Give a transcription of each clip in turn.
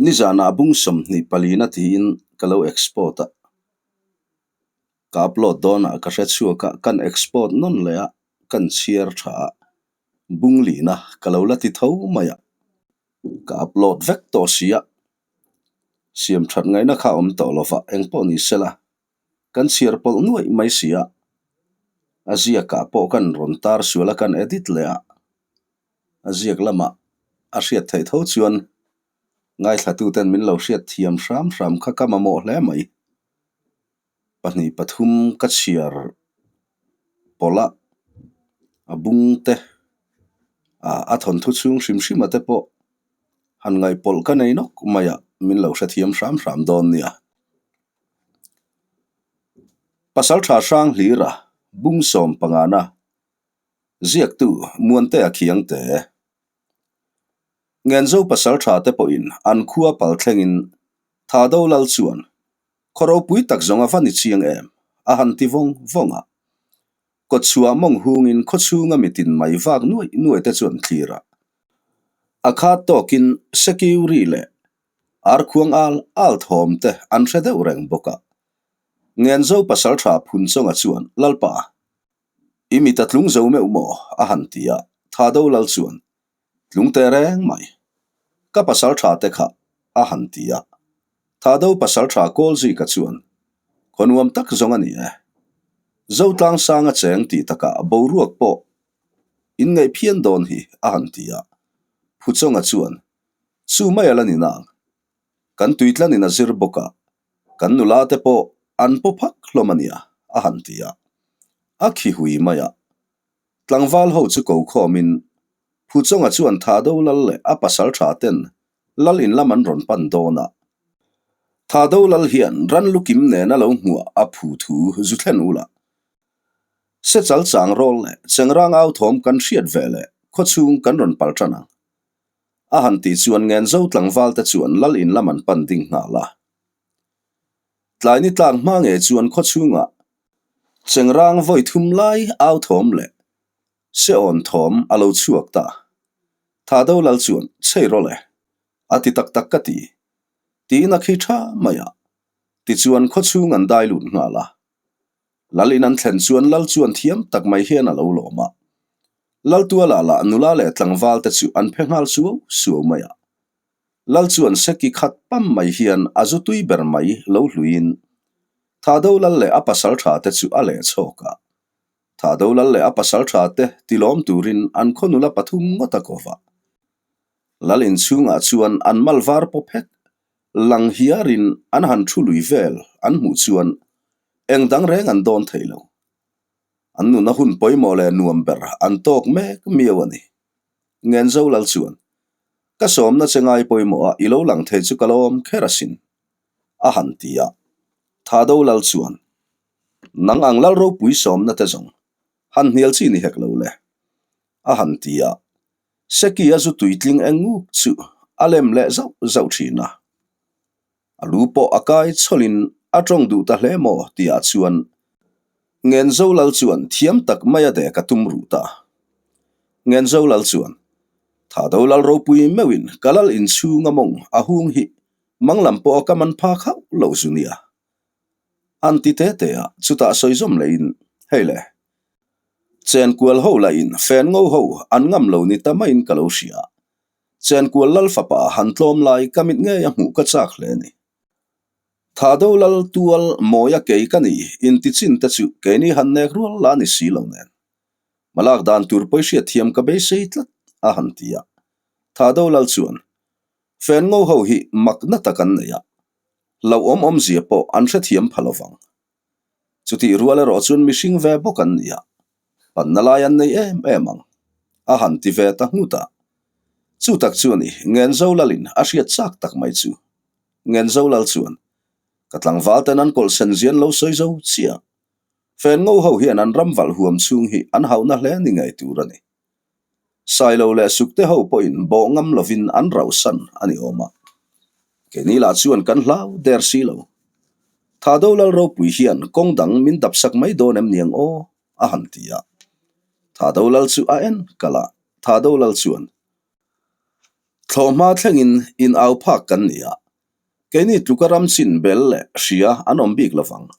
Nizanah bung 24na tiin ka lo export a, ka upload dawnah ka hre chhuak a, kan export nawn leh a, kan chhiar tha a, bung lihna ka lo la ti tho mai a, ka upload vek tawh si a, siam that ngaihna kha a awm tawh lo va, engpawh ni sela kan chhiar pawlh nuaih mai si a, a ziakah pawh kan rawn tar sual a, kan edit leh a, a ziak lamah a hriat theih tho chuan ngaithlatuten min lo hriat thiam hram hram kha ka mamawh hle mai. Pahnih pathum ka chhiar pawlh a, a bung te ah a thawnthu chhung hrim hrim a te pawh han ngaihpawlh ka nei nawk mai a, min lo hrethiam hram hram dawn nia. Pasaltha hrang hlir a, bung sawm pangana ziaktu Muantea Khiangte. Ngenzo pasaltha te pawhin an khua pal thlengin Thado Lal chuan khaw ropui tak zawng a va ni chiang em? a han ti vawng vawng a. Kawtchhuah mawng hungin khaw chhunga mitin mai vak nuaih nuaih te chuan thlir a. A khat tawkin Sekiuri leh Arkhuang al al thawm te an hre deuh reng bawk a. Ngenzo pasaltha Phunchawnga chuan Lalpa, i mit a tlung zo meuh maw? a han ti a, Thado Lal chuan Tlung teh reng mai. Ka pasaltha te kha a han ti a. Thado pasaltha Kawlzika chuan khaw nuam tak zawng a ni e. Zotlang sang a cheng tih takah boruak pawh inngaih phian dawn hi a han ti a. Phuchawnga chuan Chu mai a la ni nang. Kan tuitlanin a zir bawk a, kan nula te pawh an paw phak hlawm a nia, a han ti a. A khi hui mai a. Tlangval ho chu ko khawmin Phuchawnga chuan Thado Lal leh a pasal tha ten Lal in lam an rawn pan dawn a. Thado Lal hian ran lukim nena lo hmuah a phu thu zu thlen ula. Sechal chang rawl leh Chengrang au thawm kan hriat ve leh khawchhung kan rawn pal tan ang. A han tih chuan Ngenzo tlangval te chuan Lal in lam an pan ding nghal a. Tlai ni tlak hma nge chuan khaw chhungah Chengrang vawi thum lai au thawm leh Seawn thawm a lo chhuak ta. Thado Lal chuan chhei rawlh e, a ti tak tak ka ti. Tiin a khi tha mai a. Tichuan khaw chhung an dai lut nghal a. Lal in an thlen chuan Lal chuan thiam tak mai hian a lo lawm a. Lal tualah lah nula leh tlangval te chu an phe nghal suau suau mai a. Lal chuan seki khat pam mai hian a zu tui ber mai lo hluiin Thado Lal leh a pasal tha te chu a leh chhawk a. Thado Lal leh a pasal tha te tilawm turin an khaw nula pathum ngawt a kova. Lal inchhungah chuan an mal var pawp hek Lang hiarin an han thu lui vel an hmuh chuan eng dang reng an dawn thei lo. An nuna hun pawimawh leh nuam ber an tawk mek miau a ni. Ngenzo Lal chuan, Ka sawmna che ngai pawimawh a i lo lang thei chu ka lo awm kher asin, a han ti a. Thado Lal chuan, Nang ang Lal ropui sawmna te zawng han hnial chi ni hek lo le, a han ti a. Seki a zu tuitling eng nguk chu a lem leh zauh zauh thin a. A lu pawh a kai chhawlin a tawng duh ta hle maw tihah chuan Ngenzo Lal chuan thiam tak mai a dek a tum ruh ta. Ngenzo Lal chuan, Thado Lal ropui meuhin ka lal inchhung a mawng a hung hi mang lam pawh a ka man phak hauh lo zu nia. An ti te te a, chutah sawi zawm lehin, Hei le, Chenkual ho lahin fen ngo ho an ngam lo ni ta maiin ka lo hria. Chenkual lal fapa han tlawm lai ka mit ngei a hmuh ka chak hle ni. Thado lal tual mawia kei ka ni inti chin te chu keini han nek rual la ni si lo nen. Malak dan tur pawi hriat thiam ka beisei tlat a han ti a. Thado lal chuan fen ngo ho hi mak na tak an nei a, hlauhawm awmzia pawh an hrethiam pha lovang. Chutih rual erawh chuan mihring ve bawk an ni a, panna lai an nei em em ang, a han ti ve ta nghut a. Chu tak chu a ni, Ngenzo Lalin a hriat chak tak mai chu. Ngenzo Lal chuan, Ka tlangval ten an kawlh sen zian lo sawi zo chiah. Fen ngo ho hian an ram valh huam chhung hi an hauhna hle ni ngei tur a ni. Sailo leh Sukte ho pawhin bawh ngam lovin an rauhsan a ni awm a. Keini lah chuan kan hlau der si lo. Thado Lal ropui hian kawng dang min dapsak mai dawn em niang aw? a han ti a. Thado Lal chu a en kalh a, Thado Lal chuan. Thlawhhma thlengin in au phak kan ni a, keini tluka ram chin bel leh hria an awm bik lovang.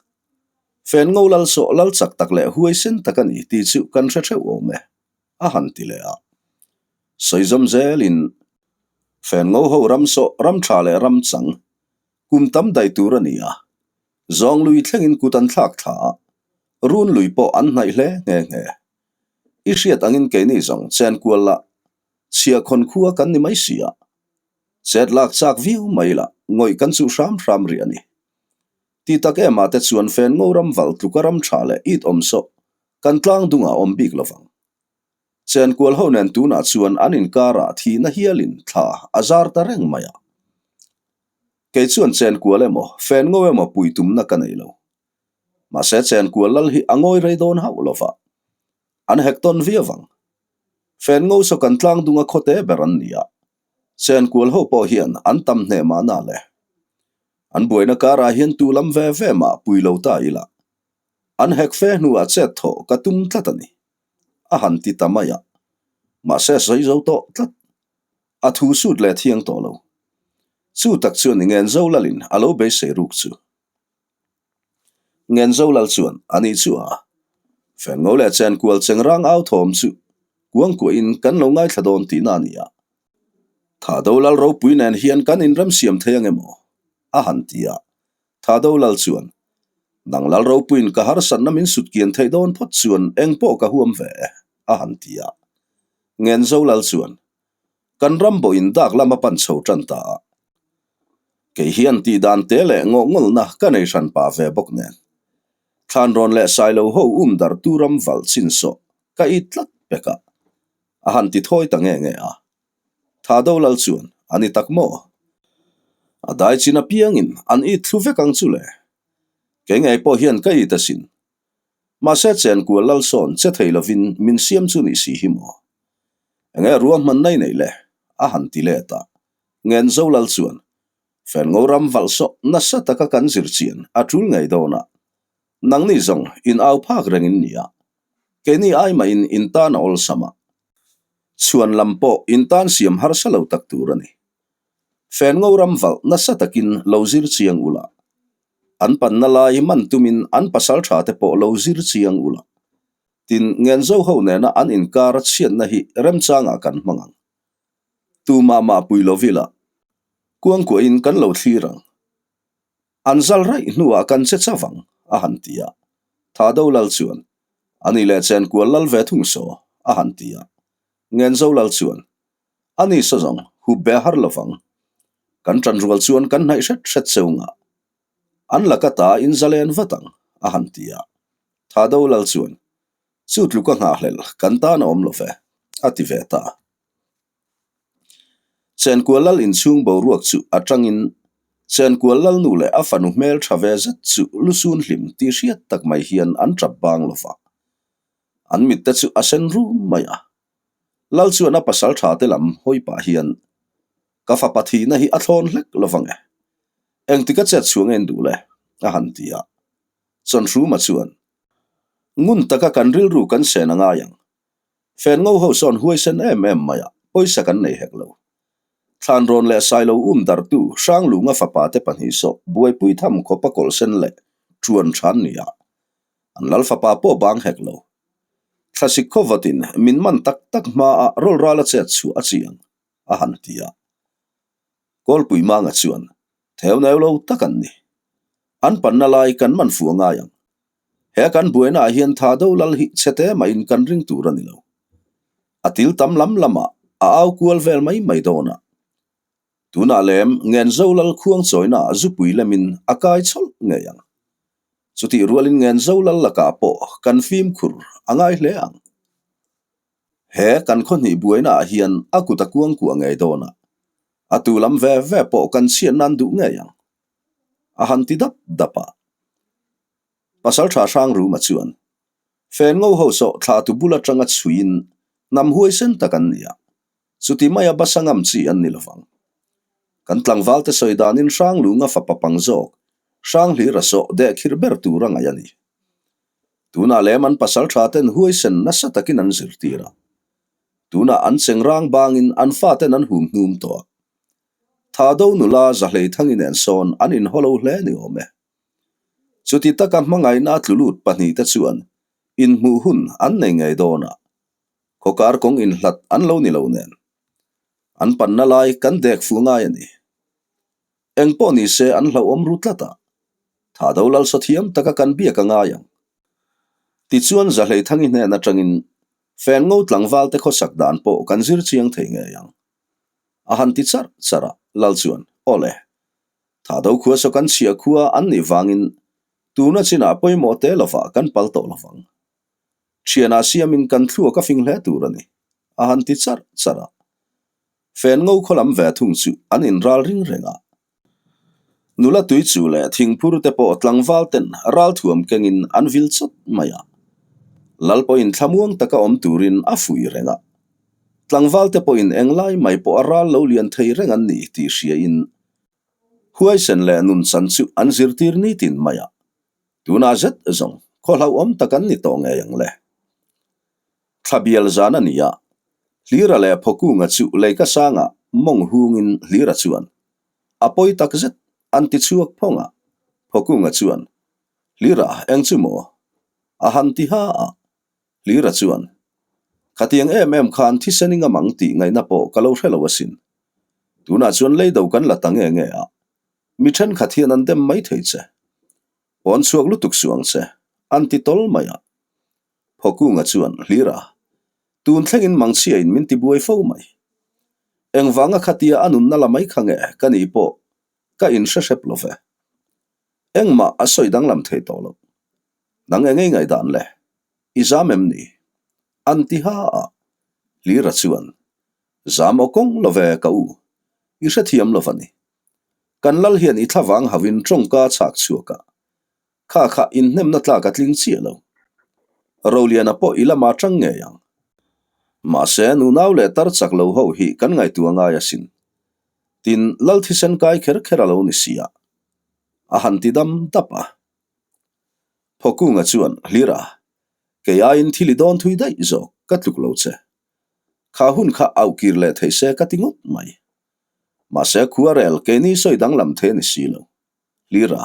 Fen ngo lal sawh lal chak tak leh huaisen tak a ni tih chu kan hre theuh awm e, a han ti leh a. Sawi zawm zelin Fen ngo ho ram sawh ram tha leh ram chang kum tam daih tur a ni a, zawng lui thlengin kut an thlak thla a, run lui pawh an hnaih hle nghe nghe. I hriat angin keini zawng chen kual lah Chhiahkhawn khua kan ni mai si a, chet lak chak viau mai lah ngawih kan chuh hram hram rih a ni. Ti tak em ah te chuan fen ngo ram valh tluka ram tha leh it awm sawh kan tlang dungah awm bik lovang. Chenkual ho nen tunah chuan an inkarah thihna hialin thla a zar ta reng mai a. Kei chuan chenkual emaw fen ngo emaw pui tumna ka nei lo. Mahse chenkual lal hi a ngawi rei dawn hauh lova, an hek tawn viau ang. Fen ngo saw kan tlang dunga khawte ber an ni a, chenkual ho pawh hian an tam hneh mahna le. An buaina karah hian tu lam ve ve mah pui lo ta ila, an hek fe hnuah chet thawh ka tum tlat a ni, a han ti ta mai a. Mahse sawi zo tawh tlat, a thu sut leh thiang tawh lo. Chu tak chuan i ngen zo lalin a lo beisei ruk chu. Ngen zo lal chuan a nih chu a Fengo leh Chenkual chengrang au thawm chu kuangkuahin kan lo ngaithla dawn tihna a ni a. Thado lal ropui nen hian kan inremsiam thei ang emaw? a han ti a. Thado lal chuan, Nang lal ropuiin ka harsatna min sut kian theih dawn phawt chuan eng pawh ka huam ve e, a han ti a. Ngen zo lal chuan, Kan ram bawhin dak lam a pan chho tan ta a. Kei hian tih dan te leh ngawhngawlna ka nei hran pah ve bawk nen. Thlan rawn leh sailo ho um dar tu ram valh chin sawh ka it tlat pek a. A han ti thawi ta nge nge a. Tha do lal chuan a ni tak maw? A dai chin apiangin an it thlu vek ang chu le. Kei ngei pawh hian ka it asin. Mahse chenkual lal sawn che thei lovin min siam chu ni si hi maw? Enge ruahman nai nei le? a han ti let a. Ngen zo lal chuan, Ferngo ram valh sawh nasa taka kan zir chian a tul ngei dawn a. Nangni zawng in au phak reng in nia. Keini ai mahin in tan a awlsam a. Chhuan lam pawh in tan siam harsa lo tak tur a ni. Ferngo ram valh nasa takin lo zir chiang ula. An panna lai man tumin an pasal tha te pawh lo zir chiang ula. Tin, Ngenzo ho nena an inkar a chhiatna hi remchangah kan hmang ang. Tumah mah pui lo vila, kuangkuahin kan lo thlir ang. An zal raih hnuah kan che chauh ang, a han ti a. Thado lal chuan, Ani leh chenkual lal ve thung saw, a han ti a. Ngenzo lal chuan, Ani saw zawng, hup be har lo vang. Kan ṭanrual chuan kan hnaih hret hret cheu ngah. An laka ta in zalen vat ang, a han ti a. Thado lal chuan, Chu tluka nghahhlelh kan tan a awm lo ve, a ti ve ta. Chenkual lal inchhung boruak chu a tangin Chenkual lal nu leh a fanu hmel tha ve zet chu lusun hlim tih hriat tak mai hian an tap bang lo va. An mitte chu a sen rum mai a. Lal chuan a pasal tha te lam hawi pah hian, Ka fapa thihna hi a thlawn hlek lo vang e. Engtik a chet chhuah nge in duh le? a han ti a. Chawnhruma chuan, Ngun taka kan rilru kan sen a ngai ang. Fen ngo ho sawn huaisen em em mai a, pawisa kan nei hek lo. Thlanrawn leh Sailo um dartu Hranglunga fapa te pahnih sawh buaipui tham khawpa kawlhsen leh ṭuan ṭhan ni a, an lal fapa pawh bang hek lo. Thlasik khaw vatin min man tak tak hmaah rawlral a chet chhuah a chiang, a han ti a. Kawlpui Manga chuan, Theu neu lo tak an ni. An panna lai kan man fuh a ngai ang. He kan buainaah hian tha do lal hi chhe te mahin kan ring tur a ni lo. A til tam lam lamah a au kual vel mai mai dawn a. Tunah lem ngen zo lal khuang chawinaah zupui lemin a kai chawlh ngei ang. Chutih rualin ngen zo lal lakah pawh kan fimkhur a ngai hle ang. He kan khawhnih buainaah hian a kut a kuangkuah ngei dawn a. A tu lam ve ve pawh kan chhiat nan duh ngei ang. A han ti dap dap a. Pasal tha hrang Ruma chuan, Fen ngo ho sawh thla tu bul atanga chhuiin hnam huaisen tak an ni a, chuti maia basa ngam chi an ni lovang. Kan tlangvalte sawi danin hrang lunga fapa pang zawk, hrang hlira sawh dehkhirh ber tur a ngaih a ni. Tunah lem an pasal tha ten huaisen nasa takin an zirtir a. Tunah an chengrang bangin an faten an hum hnum tawh a. Thado nula Zahleithangi nen sawn an inhaw lo hle ni awm e. Chuti taka hmangaihna a tlu lut pahnihte chuan inhmuh hun an nei ngei dawn a, khawkar kawng inhlat an lo ni lo nen. An panna lai kan dek fu ngai a ni. Eng pawh ni se an hlauhawm ru tlat a, Thado lalsa thiam taka kan biak a ngai ang. Tichuan Zahleithangi hnen atangin Fenngo tlangvalte khawsak dan pawh kan zir chiang thei ngei ang. A han ti charh charh a, Lal chuan, Aw le, Thado khua saw kan chhia khua an nih vangin tuna chinah pawimawh te lovah kan pal tawh lovang. Thianah siamin kan thluak a fing hle tur a ni, a han ti charh charh a. Fenngo khaw lam ve thung chu an inral ring reng a. Nula tui chu leh thingphur te pawh tlangval ten ralthuam kengin an vil chawt mai a. Lal pawhin thlamuang taka awm turin a fuih reng a. Tlangval te pawhin englai mai pawh a ral lo lian thei reng an ni tih hriain huaisen leh nunchan chu an zirtir nitin mai a. Tunah zet zawng khaw hlauhawm tak an ni tawh ngei ang le. Thla bial zan a ni a, Hlira leh Phawkunga chu leika sangah mawng hungin Hlira chuan, A pawi tak zet, an ti chhuak phawng a. Phawkunga chuan, Hlira, eng chu maw? A han ti ha a. Hlira chuan, Khatiang em em khan thisen i ngam ang tih ngaihna pawh ka lo hre lo asin. Tunah chuan leido kan la ta nge nge a, mi thenkhat hian an dem mai thei che. Pawn chhuak lutuk suh ang che, an ti tawl mai a. Phawkunga chuan, Hlira, tun thlengin mangchhiain min ti buai fo mai. Engvanga khatia a nunna la mai kha nge ka nih pawh ka inhre hrep lo ve. Engmah a sawi danglam thei tawh lo. Nang engei ngaihdan le? I zam em ni? An ti ha a. Hlira chuan, Zam aw kawng lo ve ka u, i hrethiam lo va ni. Kan lal hian i thlavang hauhin tawngka chhak chhuak a, Kha kha inhnemna tlak a tling chiah lo. Roliana pawh i lama tang ngei ang. Mahse, nunau leh tar chak lo ho hi kan ngaihtuah ngai asin. Tin, lal thisen kai kher kher a lo ni si a. A han ti dam dap a. Phawkunga chuan, Hlira, kei aiin thil i dawn thui daih zawk, ka tluk lo che. Kha hun kha auhkir leh thei se ka ti ngawt mai. Mahse, khuarel keini sawi danglam thei a ni si lo. Hlira,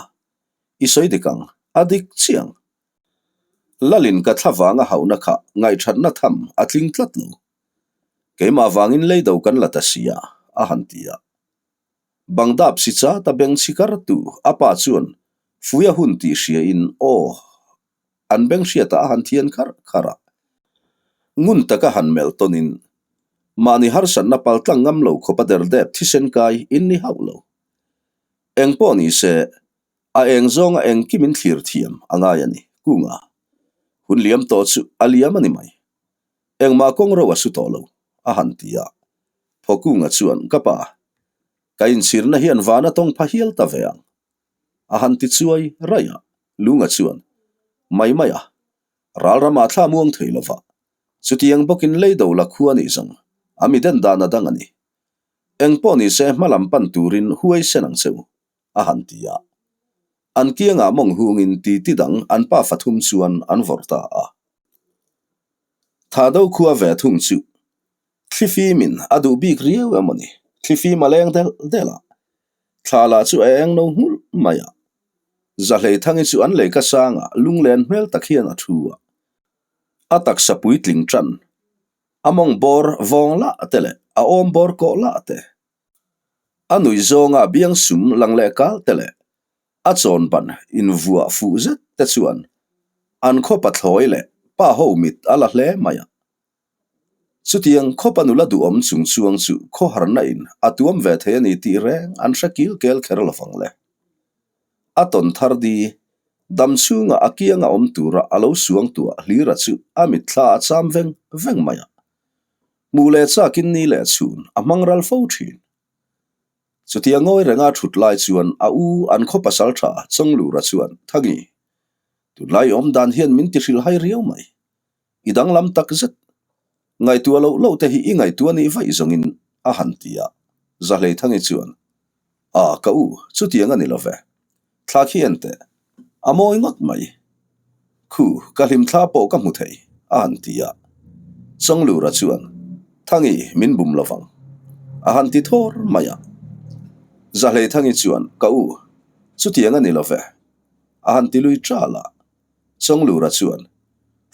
i sawi dik ang, a dik chiang. Lalin ka thla vanga hauhna kha ngaihthatna tham a tling tlat lo. Keimah vangin leido kan la ta si a, a han ti a. Bangdap si chata beng chhi kar tu a pa chuan Fuia hun tih hriain aw an beng hriatah a han thian kharh kharh a. Ngun taka han melh tawnin mahni harsatna paltlang ngam lo khawpa derdep thisen kai in ni hauh lo. Eng pawh ni se, a eng zawnga engkim in thlir thiam a ngai a ni, Kunga. Hun liam tawh chu a liam a ni mai. Engmah kawng ro a su tawh lo, a han ti a. Thaw Kunga chuan, Ka pa, ka inchhirna hian van a tawng pha hial ta ve ang. A han ti chuai raih a, Lunga chuan, Mai mai a, ral ramah thla muang thei lo va, chutiang bawkin leido la khua nih zawng, a mi den dan a dang a ni. Eng pawh ni se hma lam pan turin huai sen ang che u, a han ti a. An kiangah mawng hungin titi dang an pa fathum chuan an vawrh ta a. Thado khua ve thung chu thlifimin a duh bik riau emaw ni, thlifim a leng del del a, thla lah chu a eng no nghulh mai a. Zahleithangi chu an leika sangah lunglen hmel tak hian a thu a, a taksa puitling tan A mawng bawr vawng lah te leh a awm bawr kawh lah te, a nuih zawnga biang sum lang leh kal te leh a chawn ban invuah fuh zet te chuan an khaw pathlawi leh pa ho mit a la hle mai a. Chutiang khawpa nula duhawm chung chuang chu khawharna in a tuam ve thei a ni tih reng an hre kil kel kher lovang le. A tawn thar di, dam chhungah a kianga awm tura a lo suang tuah Hlira chu a mitthla a cham veng veng mai a. Hmuh leh chakin ni leh chhun a hmang ral fo thin. Chutia ngawi renga thut lai chuan a u an khaw pasal tha Chawnglura chuan, Thangi, tunlai awm dan hian min ti hrilhhai riau mai. I danglam tak zet. Ngaihtuah loh loh te hi i ngaihtuah nih vaih zawngin a han ti a. Zahleithangi chuan, A, ka u, chutiang a ni lo ve. Thla khi en teh. A mawi ngawt mai. Khu, ka hlimthla pawh ka hmu thei, a han ti a. Chawnglura chuan, Thangi, min bum lovang. A han ti thawr mai a. Zahleithangi chuan, Ka u, chutiang a ni lo ve, a han ti lui ṭal a. Chawnglura chuan,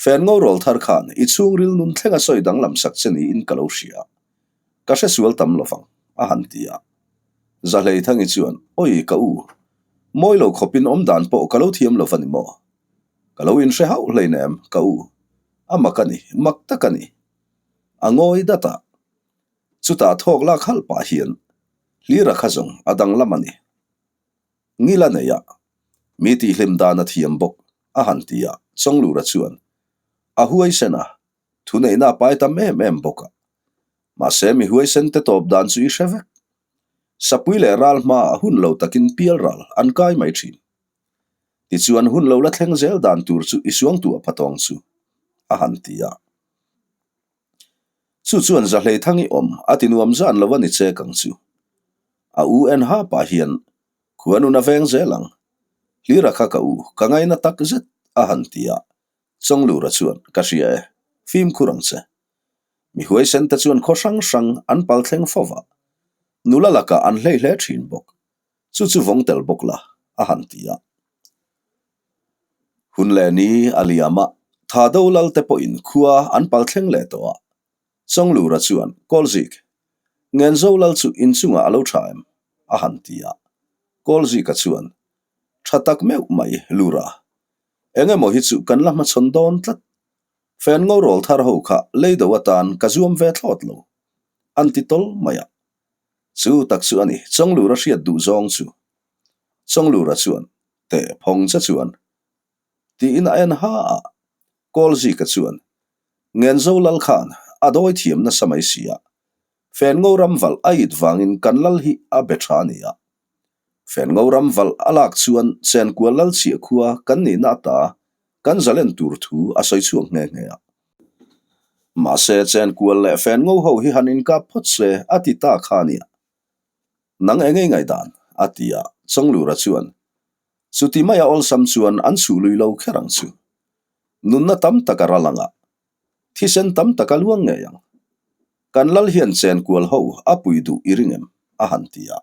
Fen ngo rawl thar khan i chhungril nun thleng a sawi danglam sak che niin ka lo hria. Ka hre sual tam lo vang, a han ti a. Zahleithangi chuan, Awi ka u, mawi lo khawpin awm dan pawh ka lo thiam lo va ni maw? Ka lo inhre hauh hleinem, ka u. A mak a ni, mak tak a ni. A ngawi dat a. Chutah thawk lak halh pah hian Hlira kha zawng a danglam a ni. Ngil a nei a, mi tihhlim dan a thiam bawk, a han ti a, Chawnglura chuan a huaisen a, thuneihna a pai tam em em bawk a. Mahse mi huaisen te tawp dan chu i hre vek. Sapui leh ral hmaah hun lo takin pial ral an kai mai thin. Tichuan hun lo la thleng zel dan tur chu i suangtuah phatawng chu, a han ti a. Chu chuan Zahleithang i awm a ti nuam zan lo a ni che kang chu. A u en ha pah hian khua nun a veng zel ang. Hlira kha ka u, ka ngaina tak zet a han ti a, Chawnglura chuan ka hria e, fimkhur ang che. Mi huaisen te chuan khaw hrang hrang an pal thleng fo va, nula lakah an hlei hle thin bawk. Chu chu vawng tel bawk la, a han ti a. Hun leh ni a liam a, Thado lal te pawhin khua an pal thleng leh tawh a. Chawnglura chuan, Kawlzik, Ngenzo lal chu inchungah a lo tha em? a han ti a. Kawlzika chuan, Tha tak meuh mai, Lura. Eng emaw hi chu kan la hmachhawn dawn tlat. Fen ngo rawl thar ho kha leido atan ka zuam ve thlawt lo, an ti tawl mai a. Chu tak chu a ni, Chawnglura hriat duh zawng chu. Chawnglura chuan, Teh phawng che chuan. Tiin a en ha a, Kawlzika chuan, Ngenzo lal khan a dawi thiam nasa mai si a, Fen ngo ram valh a it vangin kan lal hi a be tha a ni a. Fen ngo ram valh a lak chuan Chenkual lal chhiah khua kan nihna ata kan zalen tur thu a sawi chhuak nghe nghe a. Mahse Chenkual leh Fen ngo ho hi han inkap phawt se a ti ta kha a nia. Nang engei ngaihdan? a ti a, Chawnglura chuan, Chuti maia awlsam chuan an chhuh lui lo kher ang chu. Nunna tam tak a ral ang a, thisen tam tak a luang ngei ang. Kan lal hian chenkual ho a pui duh i ring em? a han ti a.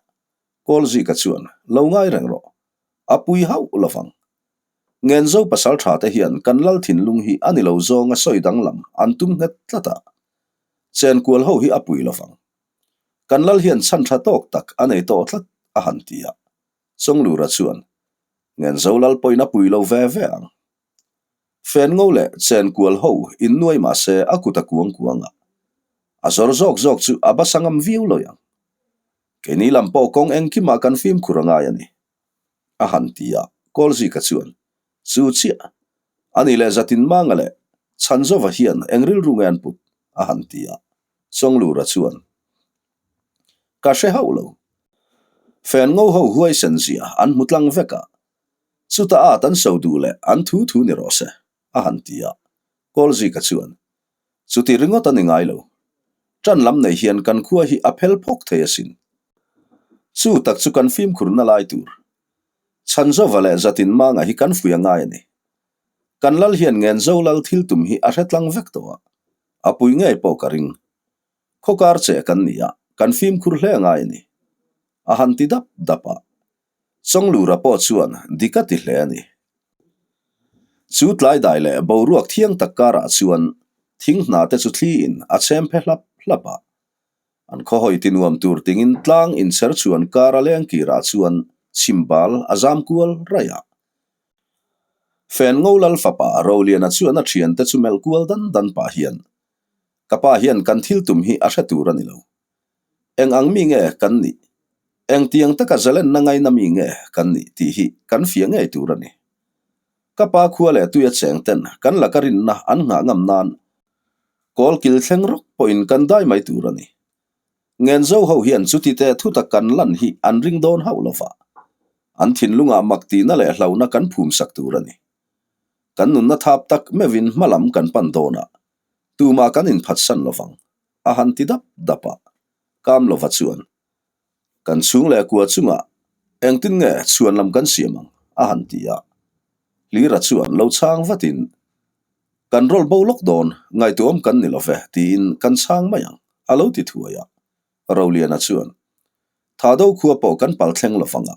Kawlzika chuan, Lo ngai reng rawh. A pui hauh lo vang. Ngenzo pasal tha te hian kan lal thinlung hi a ni lo zawnga sawi danglam an tum nghet tlat a. Chenkual ho hi a pui lo vang. Kan lal hian chhan tha tawk tak a nei tawh tlat, a han ti a. Chawnglura chuan, Ngenzo lal pawhin a pui lo ve ve ang. Fen ngo leh chen kual ho innuai mah se a kut a kuang kuang a. A zawr zawk zawk chu a basa ngam viau lo ang. Keini lam pawh kawng engkimah kan fimkhur a ngai a ni, a han ti a. Kawlzika chuan, Chu chiah, a ni leh zatin manga leh Chhanzova hian eng rilru nge an put? a han ti a. Chawnglura chuan, Ka hre hauh lo. Fen ngo ho huaisen zia an hmu tlang vek a, chuta at an so duh leh an thu thu ni rawh se, a han ti a. Kawlzika chuan, Chuti ringawt a ni ngai lo. Ṭan lam nei hian kan khua hi a phel phawk thei asin. Chu tak chu kan fimkhurna lai tur. Chhanzova leh Zatin Manga hi kan fui a ngai a ni. Kan lal hian Ngenzo lal thil tum hi a hre tlang vek tawh a, a pui ngei pawh ka ring. Khawkar che kan ni a, kan fimkhur hle ngai a ni. A han ti dap dap a. Chawnglura pawh chuan dik a ti hle a ni. Chu tlai dai leh boruak thiang tak karah chuan thing hna te chu thliin a chhem phe hlap hlap a. An khawhawi ti nuam tur tingin tlang inchher chuan kar a leng kirah chuan chhimbal a zam kual raih a. Fen ngo lal fapa Roliana chuan a thiante chu melh kual dan dan pah hian, Ka pa hian kan thil tum hi a hre tur a ni lo. Eng ang mi nge kan nih? Eng tiang taka zalenna ngaina mi nge kan nih tih hi kan fiah ngei tur a ni. Ka pa khua leh tuia cheng ten kan laka rinna an nghah ngam nan kawl kil thleng rawk pawhin kan dai mai tur a ni. Ngenzo ho hian chuti te thutak kan lan hi an ring dawn hauh lo va, an thinlungah mak tihna leh hlauhna kan phumsak tur a ni. Kan nunna thap tak meuhin hma lam kan pan dawn a, tumah kan inphatsan lo vang, a han ti dap dap a. Kamlova chuan, Kan chhung leh kua chungah engtin nge chhuan lam kan siam ang? a han ti a. Hlira chuan lo chhang vatin, Kan rawl bo lawk dawn, ngaihtuahawm kan ni lo ve, tiin kan chhang mai ang, a lo ti thuai a. Roliana chuan, Thado khua pawh kan pal thleng lo vang a,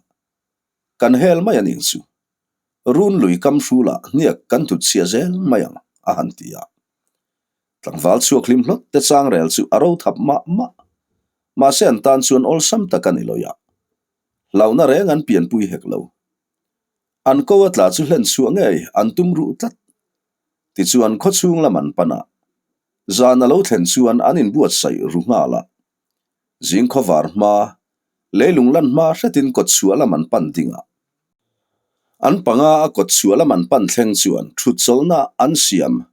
kan hel mai a ning chu. Run lui kam hrulah hniak kan tut chhia zel mai ang, a han ti a. Tlangval chhuak hlim hlawt te changrel chu a ro thap mah mah. Mahse an tan chuan awlsam tak a ni lawih a. Hlauhna reng an pianpui hek lo. An ko a tla chu hlen chhuah ngei an tum ruh tlat. Tichuan khawchhung lam an pan a. Zan a lo thlen chuan an inbuatsaih ru nghal a. Zing khawvar hma, leilung lan hma hretin kawtchhuah lam an pan ding a. An panga a kawtchhuah lam an pan thleng chuan thutchawlhna an siam.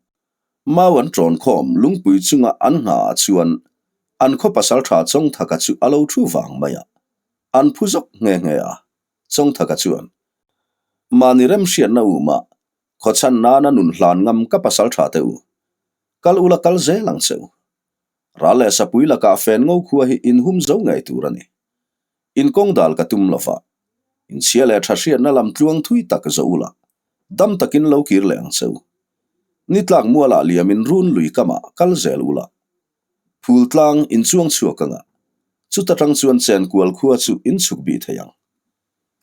Mau an ṭawn khawm lungpui chunga an nghah ah chuan an khaw pasalṭha Chawngthaka chu a lo thu vang mai a. An phu zawk nghe nghe a, Chawngthaka chuan, Mahni remhriatna um a, khawchhan nana nun hlan ngam ka pasalṭha te u. Kal ula kal zel ang che u. Ral leh sapui lakah fen ngo khua hi inhum zo ngei tur a ni. Inkawng dal ka tum lova, inchhia leh tha hriatna lam tluang thui tak zo ula, dam takin lo kir leh ang che u. Ni tlak mualah liamin run lui kamah kal zel ula. Phul tlang inchuang chhuak anga, chuta tang chuan chenkual khua chu inchhuk bih thei ang.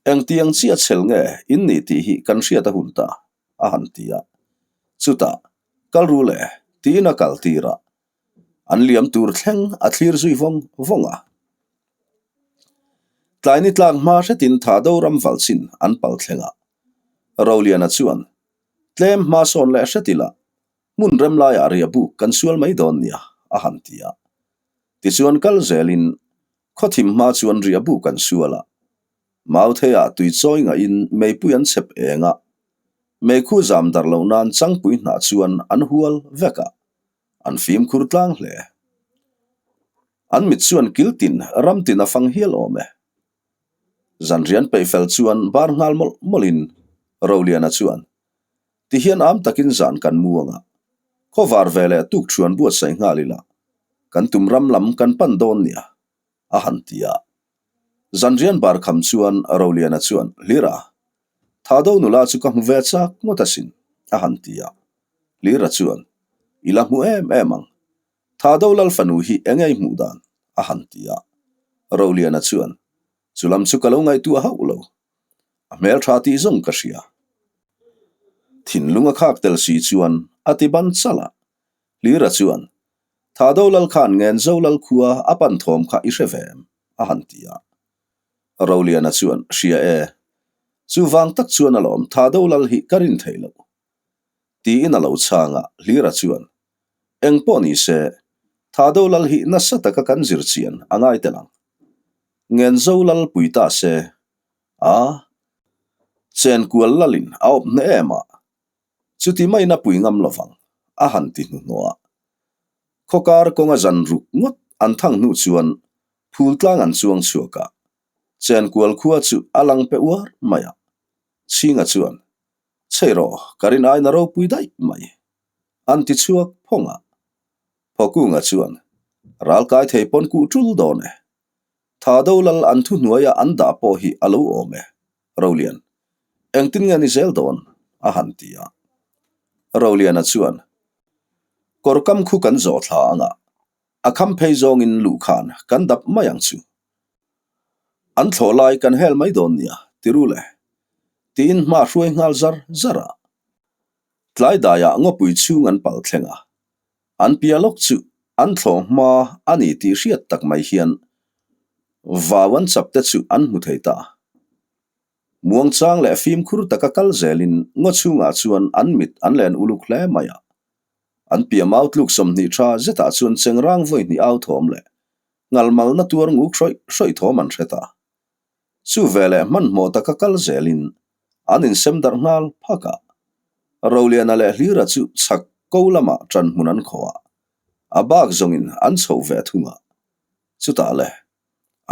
Engtiang chiah chhel nge in nih tih hi kan hriat a hun ta, a han ti a. Chutah, kal ru le, tiin a kal tir a. An liam tur thleng a thlir zui vawng vawng a. Tlai ni tlak hma hretin Thado ram valchin an pal thleng a. Roliana chuan, Tlem hma sawn leh hret ila, hmun rem laiah riah buk kan sual mai dawn nia, a han ti a. Tichuan kal zelin Khawthim hma chuan riah buk an sual a, Mautheiah tui chawi ngaihin meipui an chhep eng a, meikhu zam darh loh nan changpui hnah chuan an hual vek a, an fimkhur tlang hle. An mit chuan kil tin ram tin a fang hial awm e. Zanrian peih fel chuan bar nghal mawlh mawlhin Roliana chuan, Tihian am takin zan kan mu anga, khawvar ve leh tuk thuan buatsaih nghal ila, kan tum ram lam kan pan dawn nia, a han ti a. Zanrian bar kham chuan Roliana chuan, Hlira, Thado nula chu ka hmu ve chak ngawt asin, a han ti a. Hlira chuan, I la hmu em em ang. Thado lal fanu hi eng nge i hmuh dan? a han ti a. Roliana chuan, Chu lam chu ka lo ngaihtuah hauh lo. A hmeltha tih zawng ka hria. Thinlung a khak tel si chuan a ti ban chalh a. Hlira chuan, Thado lal khan Ngenzo lal khua a pan thawm kha i hre ve em? a han ti a. Roliana chuan, Hria e. Chuvang tak chuan alawm Thado lal hi ka rin theih loh. Tiin a lo chhang a, Hlira chuan, Eng pawh ni se, Thado lal hi nasa taka kan zir chian a ngai tel ang. Ngenzo lal pui ta se, a chenkual lalin a awp hneh em a, chuti maiin a pui ngam lovang, a han ti hnuhnawh a. Khawkar kawnga zan ruk ngawt an thang hnu chuan phul tlang an chuang chhuak a, chenkual khua chu a lang pe uar mai a. Chhinga chuan, Chhei rawh, ka rin aina ropui daih mai, an ti chhuak phawng a. Phawkunga chuan, Ralkai thei pawn kuh tul dawn e. Thado lal an thuhnuaia an dah pawh hi a lo awm e, Rolian. Engtin nge ni zel dawn? a han ti a. Roliana chuan, Kawr kam khu kan zawh thla anga, a kham phei zawngin luh khan kan dap mai ang chu. An thlawh lai kan hel mai dawn nia, ti ru le. Tiin hma hruai nghal zar zar a. Tlai daiah ngawpui chhung an pal thleng a. An pia lawk chu an thlawh hma a ni tih hriat tak mai hian vau an chap te chu an hmu thei ta. Muangchang leh fimkhur taka kal zelin ngaw chhungah chuan an mit an len uluk hle mai a. An pia mau tluk 20 tha zetah chuan chengrang vawi hnih au thawm leh ngalmalna tuar nguk hrawih hrawih thawm an hre ta. Chu veleh hmanhmawh taka kal zelin an insem darh nghal phak a. Roliana leh Hlira chu chhak ko lamah ṭan hmun an khaw a, a bak zawngin an chhoh ve thung a. Chutah le,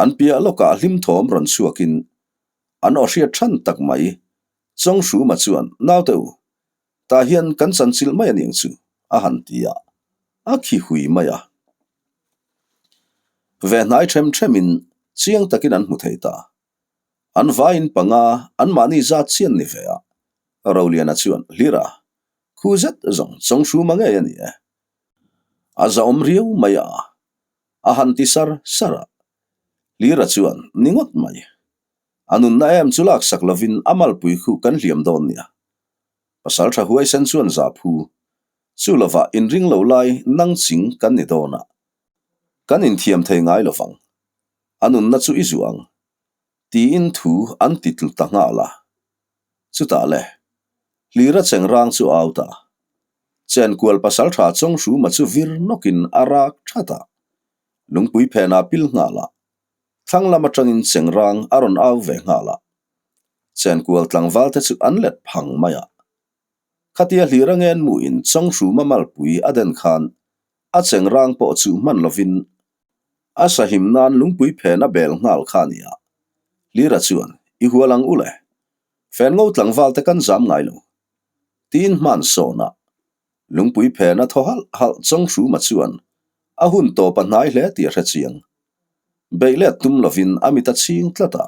an piah lawkah hlim thawm rawn chhuakin an aw hriat ṭhan tak mai Chawnghruma chuan, Naute u, tah hian kan chanchilh mai aniang chu, a han ti a, a khi hui mai a. Ve hnai ṭhem ṭhemin chiang takin an hmu thei ta. An vaiin panga anmahni zat chian ni ve a, Roliana chuan, Hlira, khu zet zawng Chawnghruma ngei a ni e. A zahawm riau mai a, a han ti sar sar a. Hlira chuan, Ni ngawt mai. A nunna em chu laksak lovin a malpui khuh kan hliam dawn nia. Pasal tha huaisen chuan za phu. Chu lovah inring lo lai nang ching kan ni dawn a. Kan inthiam thei ngai lovang. A nunna chu i zuah ang. Tiin thu an ti tlu ta nghal a. Chutah le, Hlira chengrang chu a au ta. Chenkual pasal tha Chawnghruma chu vir nawkin a rak that a. Lungpui phenah pil nghal a. Thlang lam atangin chengrang a rawn au ve nghal a. Chenkual tlangval te chu an let phang mai a. Khatia Hlira ngen muin Chawnghruma malpui a den khan a chengrang pawh chu hman lovin a sahim nan lungpui phen a bel nghal kha a ni a. Hlira chuan, I hual ang u le. Fen ngo tlangval te kan zam ngai lo. Tiin hman sawn a. Lungpui phen a thaw halh halh Chawnghruma chuan a hun tawp a hnai hle tih a hre chiang. Beih let tum lovin a mit a chhing tlat a.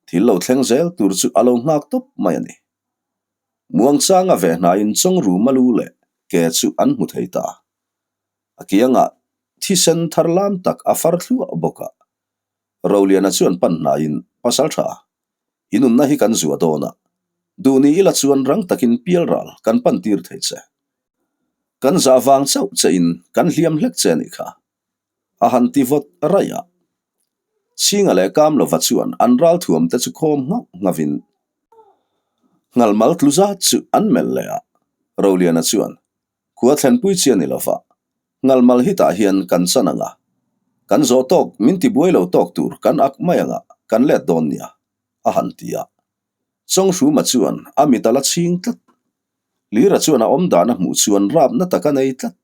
Thil lo thleng zel tur chu a lo nghak tawp mai a ni. Muangchanga ve hnaiin Chawngruma lu leh ke chu an hmu thei ta. A kiangah thisen thar lam tak a far thluah bawk a. Roliana chuan pan hnaiin, Pasal tha, i nunna hi kan zua dawn a, duh ni ila chuan rang takin pial ral kan pan tir thei che. Kan zah vang chauh chein kan hliam hlek che a nih kha. A han ti vawt raih a. Chhinga leh Kamlova chuan an ral thuam te chu khawm nghauh nghavin Nghalmal tlu zat chu an melh leh a. Roliana chuan, Khua thlenpui chi a ni lova, Nghalmal hi tah hian kan chan ang a, kan zawh tawk min ti buai lo tawk tur kan ak mai ang a, kan let dawn nia, a han ti a. Chawnghruma chuan a mit a la chhing tlat. Lira chuan a awm dan a hmuh chuan rapna tak a nei tlat.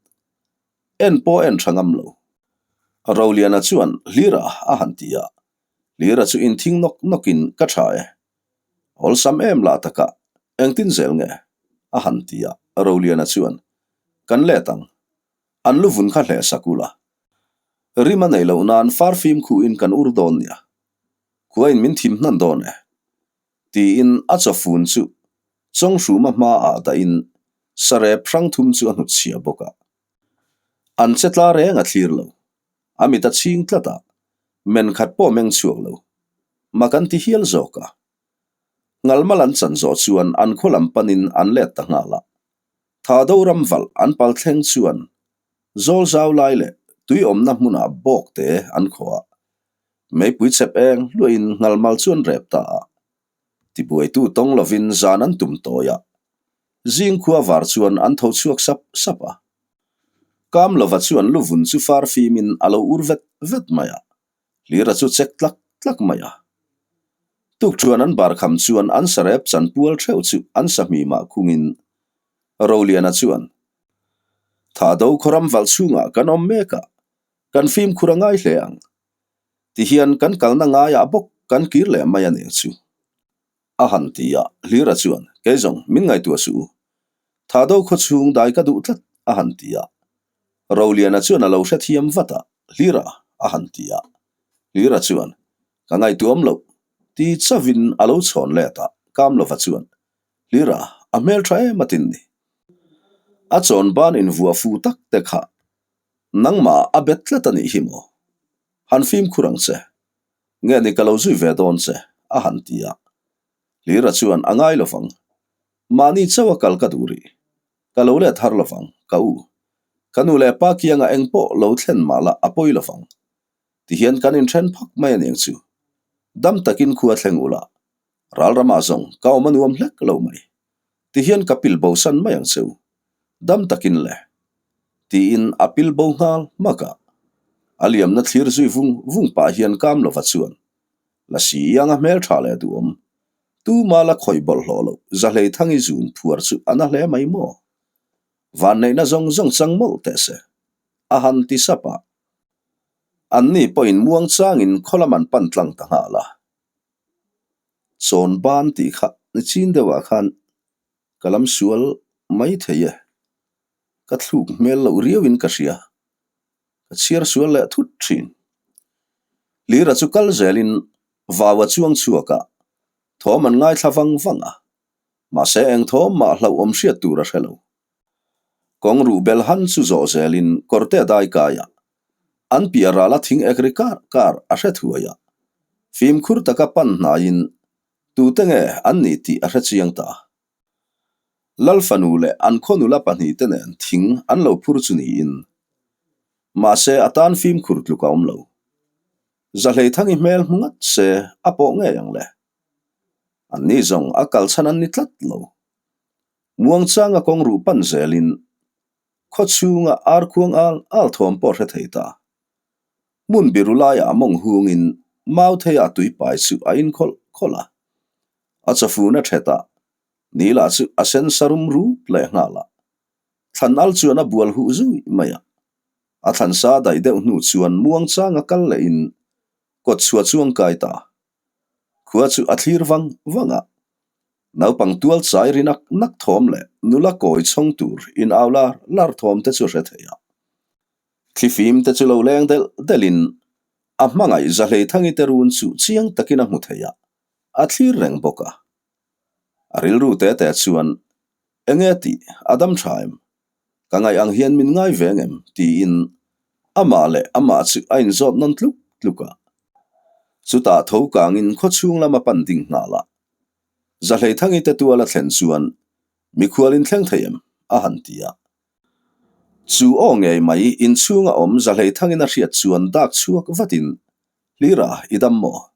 En pawh en tha ngam lo. Roliana chuan Hlira a han ti a, Hlira chu inthing nawk nawkin ka tha e. Awlsam em lah takah engtin zel nge? a han ti a, Roliana chuan, Kan let ang. An lu vun kha hleh sak ula. Rim a neih loh nan far fimkhuhin kan ur dawn nia. Khuain min thim hnan dawn e. Tiin a chawfun chu Chawnghruma hmaah dahin sarep hrang thum chu a hnutchhiah bawk a. An che tla reng a thlir lo. A mit a chhing tlat a, men khat pawh meng chhuak lo. Mak an ti hial zawk a. Ngalmal an chan zawh chuan an khaw lam panin an let ta nghal a. Tha do ram valh an pal thleng chuan zawl zau lai leh tui awmna hmunah bawk te an khawh a. Meipui chep eng hluahin ngalmal chu an rep ta a. Tibuaitu tawng lovin zan an tum tawi a. Zing khua var chuan an tho chhuak sap sap a. Kamlova chuan luvun chu far fimin a lo ur vet vet mai a, Hlira chu chek tlak tlak mai a. Tukṭhuan an bar kham chuan an sarep chanpual theuh chu an sahmimah khungin Roliana chuan, Thado khawram valh chhungah kan awm mek a, kan fimkhur a ngai hle ang. Tihian kan kalna ngaiah bawk kan kir leh mai a nih chu. A han ti a, Hlira chuan, Kei zawng, min ngaihtuah suh u. Thado khaw chhung dai ka duh tlat, a han ti a. Roliana chuan a lo hrethiam vat a, Hlira, a han ti a. Hlira chuan, Ka ngaihtuam loh, ti chavin a lo chhawn let a, Kamlova chuan, Hlira, a hmeltha em atin ni. A chawn ban invuah fu tak te kha nangmah a bet tlat a nih hi maw? Han fimkhur ang che. Nge ni ka lo zui ve dawn che, a han ti a. Hlira chuan a ngai lovang. Mahni chauh a kal ka duh rih. Ka lo let har lovang, ka u. Ka nu leh pa kiangah eng pawh lo thlen mah lah a pawi lovang. Tihian kan inthen phak mai a niang chu. Dam takin khua thleng ula. Ral ramah zawng ka awm a nuam hlek lo mai. Tihian ka pil bo san mai ang che u. Dam takin le. Tiin a pil bo nghal hmak a. A liamna thlir zui vung vung pah hian Kamlova chuan Lasi ianga hmel tha leh duhawm. Tuma la khawih bawlhhlawh loh Zahleithangi zun phuar chu a na hle mai maw? Vanneihna zawng zawng chang mawlh teh se. A han ti sap a. Anni pawhin muang changin khaw lam an pan tlang ta nghal a. Chawn ban tih kha ni chin deuhah khan ka lam sual mai thei e. Ka thluk hmel loh riauin ka hria. Ka chhiar sual leh thut thin. Lira chu kal zelin vau a chuang chhuak a, thawm an ngaithla vang vang a. Mahse eng thawm mah hlauhawm hriat tur a hre lo. Kawng ruh bel han chu zawh zelin kawrte a dai kai a. An piah ral a thing ek ri kar kar a hre thuai a, fimkhur taka pan hnaiin tute nge an nih tih a hre chiang ta. Lal fanu leh an khaw nula pahnihte nen thing an lo phur chu niin, mahse a tan fimkhur tluk a awm lo. Zahleithangi hmel hmu ngat se a pawh ngei ang le. Anni zawng a kal chhan an ni tlat lo. Muangchanga kawng ruh pan zelin khaw chhunga ar khuang al al thawm pawh hre thei ta. Hmun biru laiah mawng hungin Mautheia tuipai chu a inkhawlh khawlh a. A chawfun a thet a, ni lah chu a sen sa rum rup leh nghal a. Thlan al chuan a bual huh zui mai a. A thlan sa daih deuh hnu chuan muangchanga kal lehin kawtchhuah chu an kai ta. Khua chu a thlir vang vang a. Naupang tual chai ri nak nak thawm leh nula kawi chhawng tur in au lar lar thawm te chu hre thei a. Thlifim te chu lo leng delh delhin a hmangaih Zahleithangi te run chu chiang takin a hmu thei a, a thlir reng bawk a. A rilru te te chuan, Enge tih a dam tha em? Ka ngaih ang hian min ngai ve ngem? tiin amah leh amah chu a inzawt nawn tluk tluk a. Chutah tho kangin khawchhung lama pan ding nghal a. Zahleithangi te tual a thlen chuan mikhual in thleng thei em? a han ti a. Chu aw ngei mai inchhunga awm Zahleithangin a hriat chuan dak chhuak vatin, Hlira, i dam maw?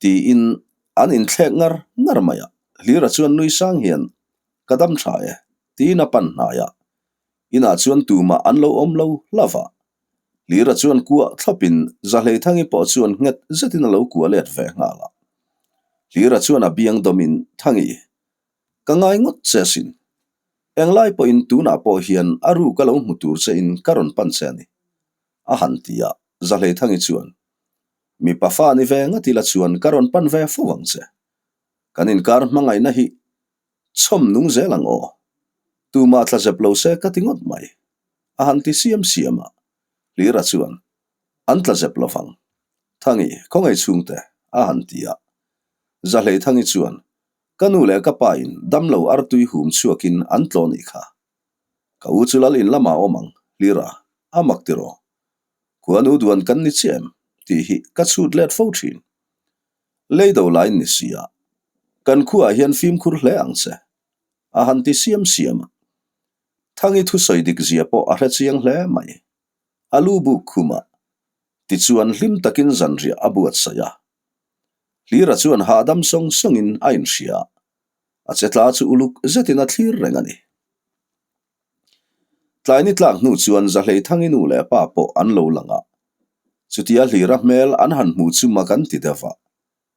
tiin an inthlek ngar ngar mai a. Hlira chuan nui sang hian, Ka dam tha e, tiin a pan hnai a. Inah chuan tumah an lo awm lo hlauh a. Hlira chuan kuah thlawpin Zahleithangi pawh chuan nghet zetin a lo kuah let ve nghal a. Hlira chuan a biang dawmin, Thangi, ka ngai ngawt che asin. Englai pawhin tunah pawh hian a ru ka lo hmu tur chein ka rawn pan che a ni, a han ti a. Zahleithangi chuan, Mipa fa ni ve ngat ila chuan ka rawn pan ve fo ang che. Kan inkar hmangaihna hi Chhawm nung zel ang aw. Tumah tla zep lo se ka ti ngawt mai. A han ti siam siam a. Hlira chuan, An tla zep lo vang. Thangi, khawngaih chhungte, a han ti a. Zahlei Thangi chuan, Ka nu leh ka pa in damlo artui hum chhuakin an tlaw nih kha. Ka u chu lal in lamah awm ang, Hlira, a mak tiraw. Khuanu duan kan ni chiah em? tih hi ka chhut let fo thin. Lei do lain ni si a, kan khuaah hian fimkhur hle ang che, a han ti siam siam a. Thangi thusawi dik zia pawh a hre chiang hle mai. A lu buk khum a, tichuan hlim takin zanriah a buatsaih a. Hlira chuan hahdam sawng sawngin a inhria a, a che tla chu uluk zetin a thlir reng a ni. Tlai ni tlak hnu chuan Zahleithangi nu leh pa pawh an lo lang a. Chutia Hlira hmel an han hmuh chu mak an ti deuh a.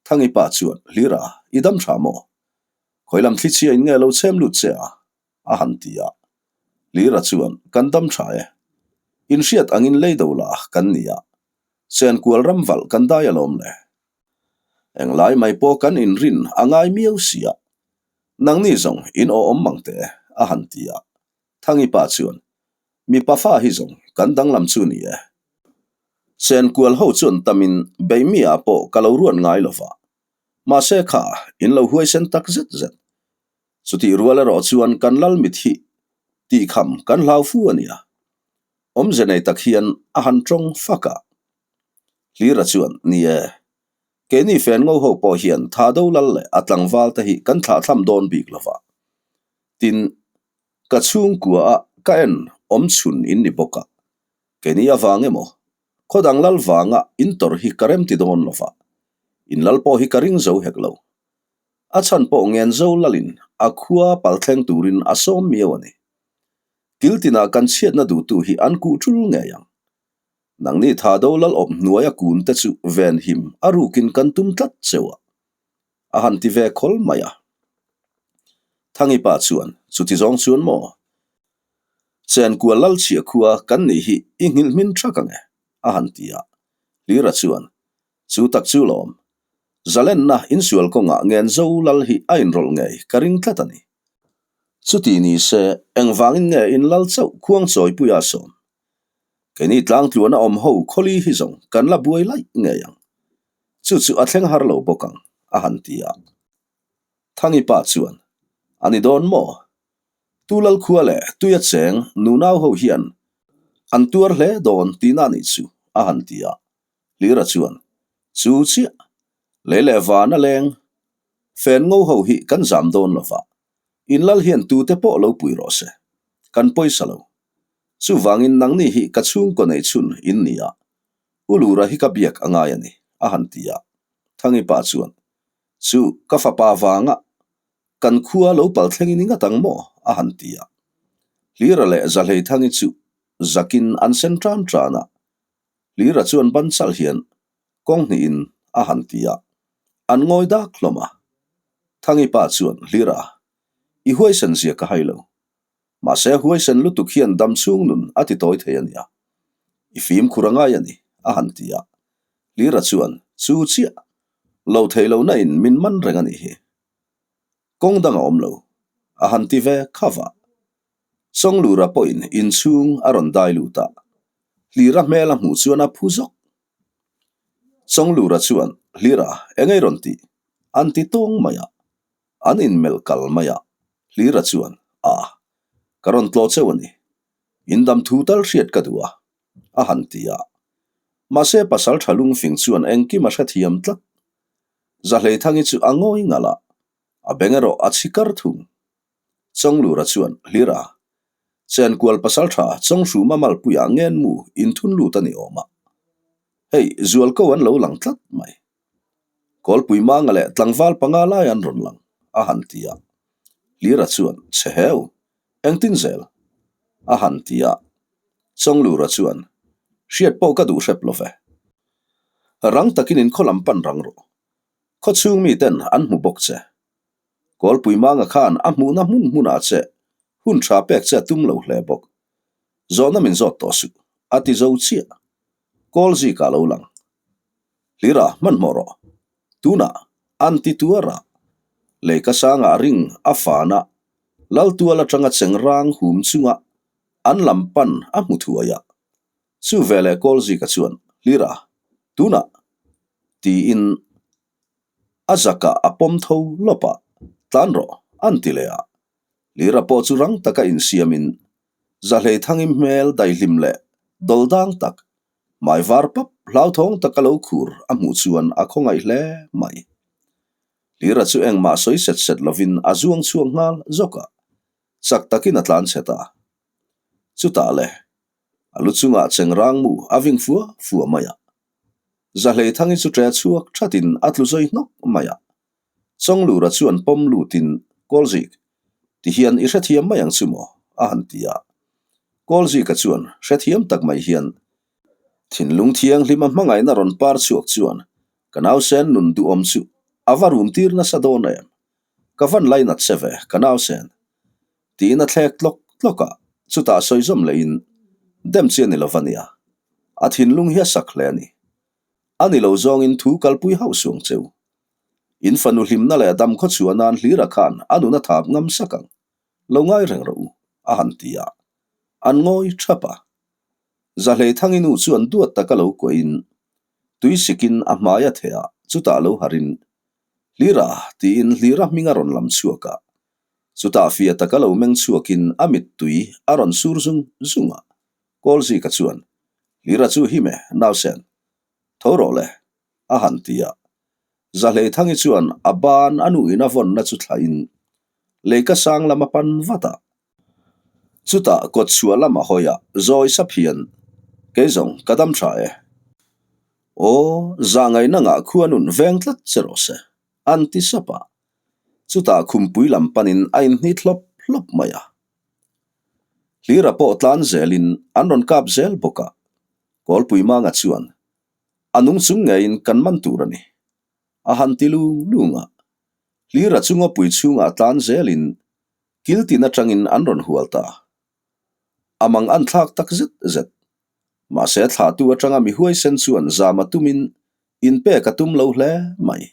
Thangi pa chuan, Hlira, i dam tha maw? Khawi lam thlichhia in nge lo chhem lut che a? a han ti a. Hlira chuan, Kan dam tha e. Inhriat angin lei do la kan ni a. Chenkual ram valh kan dai alawm le. Englai mai pawh kan inrin a ngai miau si a. Nangni zawng in aw awm mang teh e, a han ti a. Thangi pa chuan, Mipa fa hi zawng kan danglam chu ni e. Chenkual ho chuan tamin beihmi-ah pawh ka lo ruat ngai lo va. Mahse kha, in lo huaisen tak zet zet. Chutih rual erawh chuan kan lal mit hi tihkham kan hlau fu a nia. Awmze nei tak hian a han tawng fak a. Hlira chuan, Ni e, keini fen ngo ho pawh hian tha do lal leh a tlangval te hi kan thlahthlam dawn bik lo va. Tin, ka chhungkua a ka en awm chhun in ni bawk a. Keini avang emaw, khaw dang lal vanga in tawrh hi ka remti dawn lo va. In lal pawh hi ka ring zo hek lo. A chhan pawh ngen zo lalin a khua palthleng turin a sawm miau a ni. Kil tinah kan chhiatna duhtu hi an kuh tul ngei ang. Nangni tha do lal awp hnuaia kun te chu venhim a rukin kan tum tlat cheu a, a han ti ve khawl mai a. Thangi pa chuan, Chuti zawng chuan maw? Chenkual lal chhiah khua kan nih hi i nghilh hmin thak ang e, a han ti a. Hlira chuan, Chu tak chu lawm. Zalenna insual kawngah ngen zo lal hi a inrawlh ngei ka ring tlat a ni. Chuti ni se, engvangin nge in lal chauh khuang chawipuia sawm? Keini tlangtluana awm ho khawli hi zawng kan la buai laih ngei ang. Chu chu a thleng har lo bawk ang, a han ti a. Thangi pa chuan, A ni dawn maw? Tu Lalkhua leh Tuia cheng nunau ho hian an tuar hle dawn tihna nih chu, A han ti a. Hlira chuan, Chu chiah, lei leh van a leng. Fen ngo ho hi kan zam dawn lo va, in lal hian tute pawh lo pui rawh se. Kan pawisa lo. Chuvangin nangni hi ka chhungkaw nei chhun in ni a, U Lura hi ka biak a ngai a ni, a han ti a. Thangi pa chuan, Chu, ka fapa vanga kan khua lo pal thleng i ni ngat ang maw? a han ti a. Hlira leh Zahleithangi chu zakin an sen tan tan a. Hlira chuan ban chalh hian kawng hnihin a han ti a, an ngawi dak hlawm a. Thangi pa chuan, Hlira, i huaisen zia ka hai lo. Mahse huaisen lutuk hian dam chhung nun a ti tawi thei a nia. I fimkhur a ngai a ni, a han ti a. Hlira chuan, Chu chiah, lo thei lo na in min man reng a nih hi. Kawng dang a awm lo, a han ti ve kha va. Chawnglura pawhin inchhung a rawn dai lut a, Hlira hmel a hmuh chuan a phu zawk. Chawnglura chuan, Hlira, eng ei rawn tih? An ti tawng mai a, an inmelh kal mai a. Hlira chuan, A, ka rawn tlaw cheu a ni. In dam thu tal hriat ka duh a, a han ti a. Mahse pasal tha lungfing chuan engkim a hrethiam tlat. Zahleithangi chu a ngawi ngalh a, a beng erawh a chhi kar thung. Chawnglura chuan, Hlira, Chenkual pasal tha Chawnghruma malpuiah ngenmu inthun lut a ni awm a. Hei, zualko an lo lang tlat mai. Kawlpui manga leh tlangval panga lai an rawn lang, a han ti a. Hlira chuan, Chhe heu, engtin zel? a han ti a. Chawnglura chuan, Hriat pawh ka duh hrep lo ve. Rang takin in khaw lam pan rang rawh. Khaw chhung miten an hmu bawk che. Kawlpui manga khan a hmuhna hmun hmunah che hun tha pek che a tum lo hle bawk. Zawhna min zawt tawh suh, a ti zo chiah. Kawl zikah lo lang. Hlira, hmanhmawh rawh. Tunah, an ti tuar a. Leika sangah ring a fan a, Laltual atanga cheng rang hum chunga an lam pan a hmu thuai a. Chu veleh kawl zika chuan, Hlira, tunah, tiin a zakah a pawm tho lawp a, tlan rawh, an ti leh a. Hlira pawh chu rang taka insiamin Zahleithangim hmel daihlim leh dawldang tak, hmai var pap hlauthawng taka lo khur a hmuh chuan a khawngaih hle mai. Hlira chu engmah sawi set set lovin a zuang chhuak nghal zawk a, chak takin a tlan chhe ta. Chutah le, a lu chungah chengrang mu a ving fua fua mai a. Zahleithangi chu ṭe chhuak thatin a tlu zawi hnawk mai a. Chawnglura chuan pawm lutin, Kawlzik, tihian i hrethiam mai ang chu maw? a han ti a. Kawlzika chuan hrethiam tak mai hian, Thinlung thianghlima hmangaihna rawn par chhuak chuan ka nausen nun duhawm chu a va rum tir nasa dawn em? Ka van lainat che ve, ka nausen. Tiin a thlek tlawk tlawk a, chutah sawi zawm lehin, Dem chi a ni lo va nia. A thinlung hi a sak hle a ni. A ni lo zawngin thu kalpui hauh suang cheu. In fanu hlimna leh dam khaw chhuah nan hlira khan a nun a thap ngam sak ang. Lo ngai reng rawh u, a han ti a. An ngawi thap a. Zahleithangi nu chuan duat taka lo kuahin, tui sikin a hmai a theh a, chutah lo harin, Hlira, tiin Hlira hming a rawn lam chhuak a. Chutah fia taka lo meng chhuakin a mittui a rawn sur zung zung a. Kawlzika chuan, Hlira chu him e, nausen. Tho rawh le, a han ti a. Zahleithangi chuan a ban a nuin a vawnna chu thlahin leika sang lam a pan vat a. Chutah kawtchhuah lam a hawi a, zawi sap hian, Kei zawng ka dam tha e. Aw, zahngaihna ngah khua nun veng tlat che rawh se, an ti sap a. Chutah khumpui lam panin a inhnit hlawp hlawp mai a. Hlira pawh tlan zelin an rawn kap zel bawk a. Kawlpui manga chuan, A nung chung ngeiin kan man tur a ni. A han ti lung lung a. Hlira chu ngawpui chhungah tlan zelin kil tin atangin an rawn hual ta. A mang an thlak tak zet zet. Mahse thlahtu atanga mi huaisen chuan zam a tumin inpek a tum lo hle mai.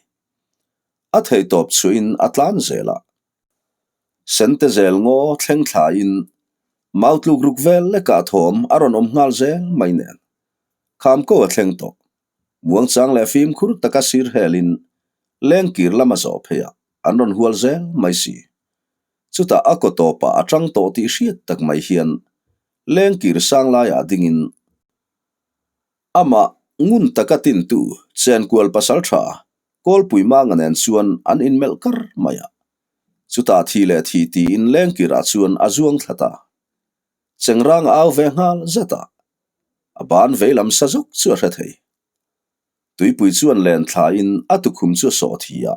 A theihtawp chhuahin a tlan zel a. Sente zel ngaw thleng thlaiin mau tluk ruk vel lekah thawm a rawn awm nghal zel mai nen. Kham ko a thleng tawh. Muangchang leh fimkhur taka sir helin lengkir lam a zawh phei a, an rawn hual zel mai si. Chutah a kaw tawpah a tang tawh tih hriat tak mai hian lengkir sang laiah dingin. Amah ngun taka tintu Chenkual pasaltha Kawlpui Manga nen chuan an inmelh kar mai a. Chutah thi leh thi tiin lengkirah chuan a zuang thla ta. Chengrang a au ve nghal zat a, a ban veilam sa zawk chu a hre thei. Tuipui chuan len thlain a tukhum chu a sawh thi a.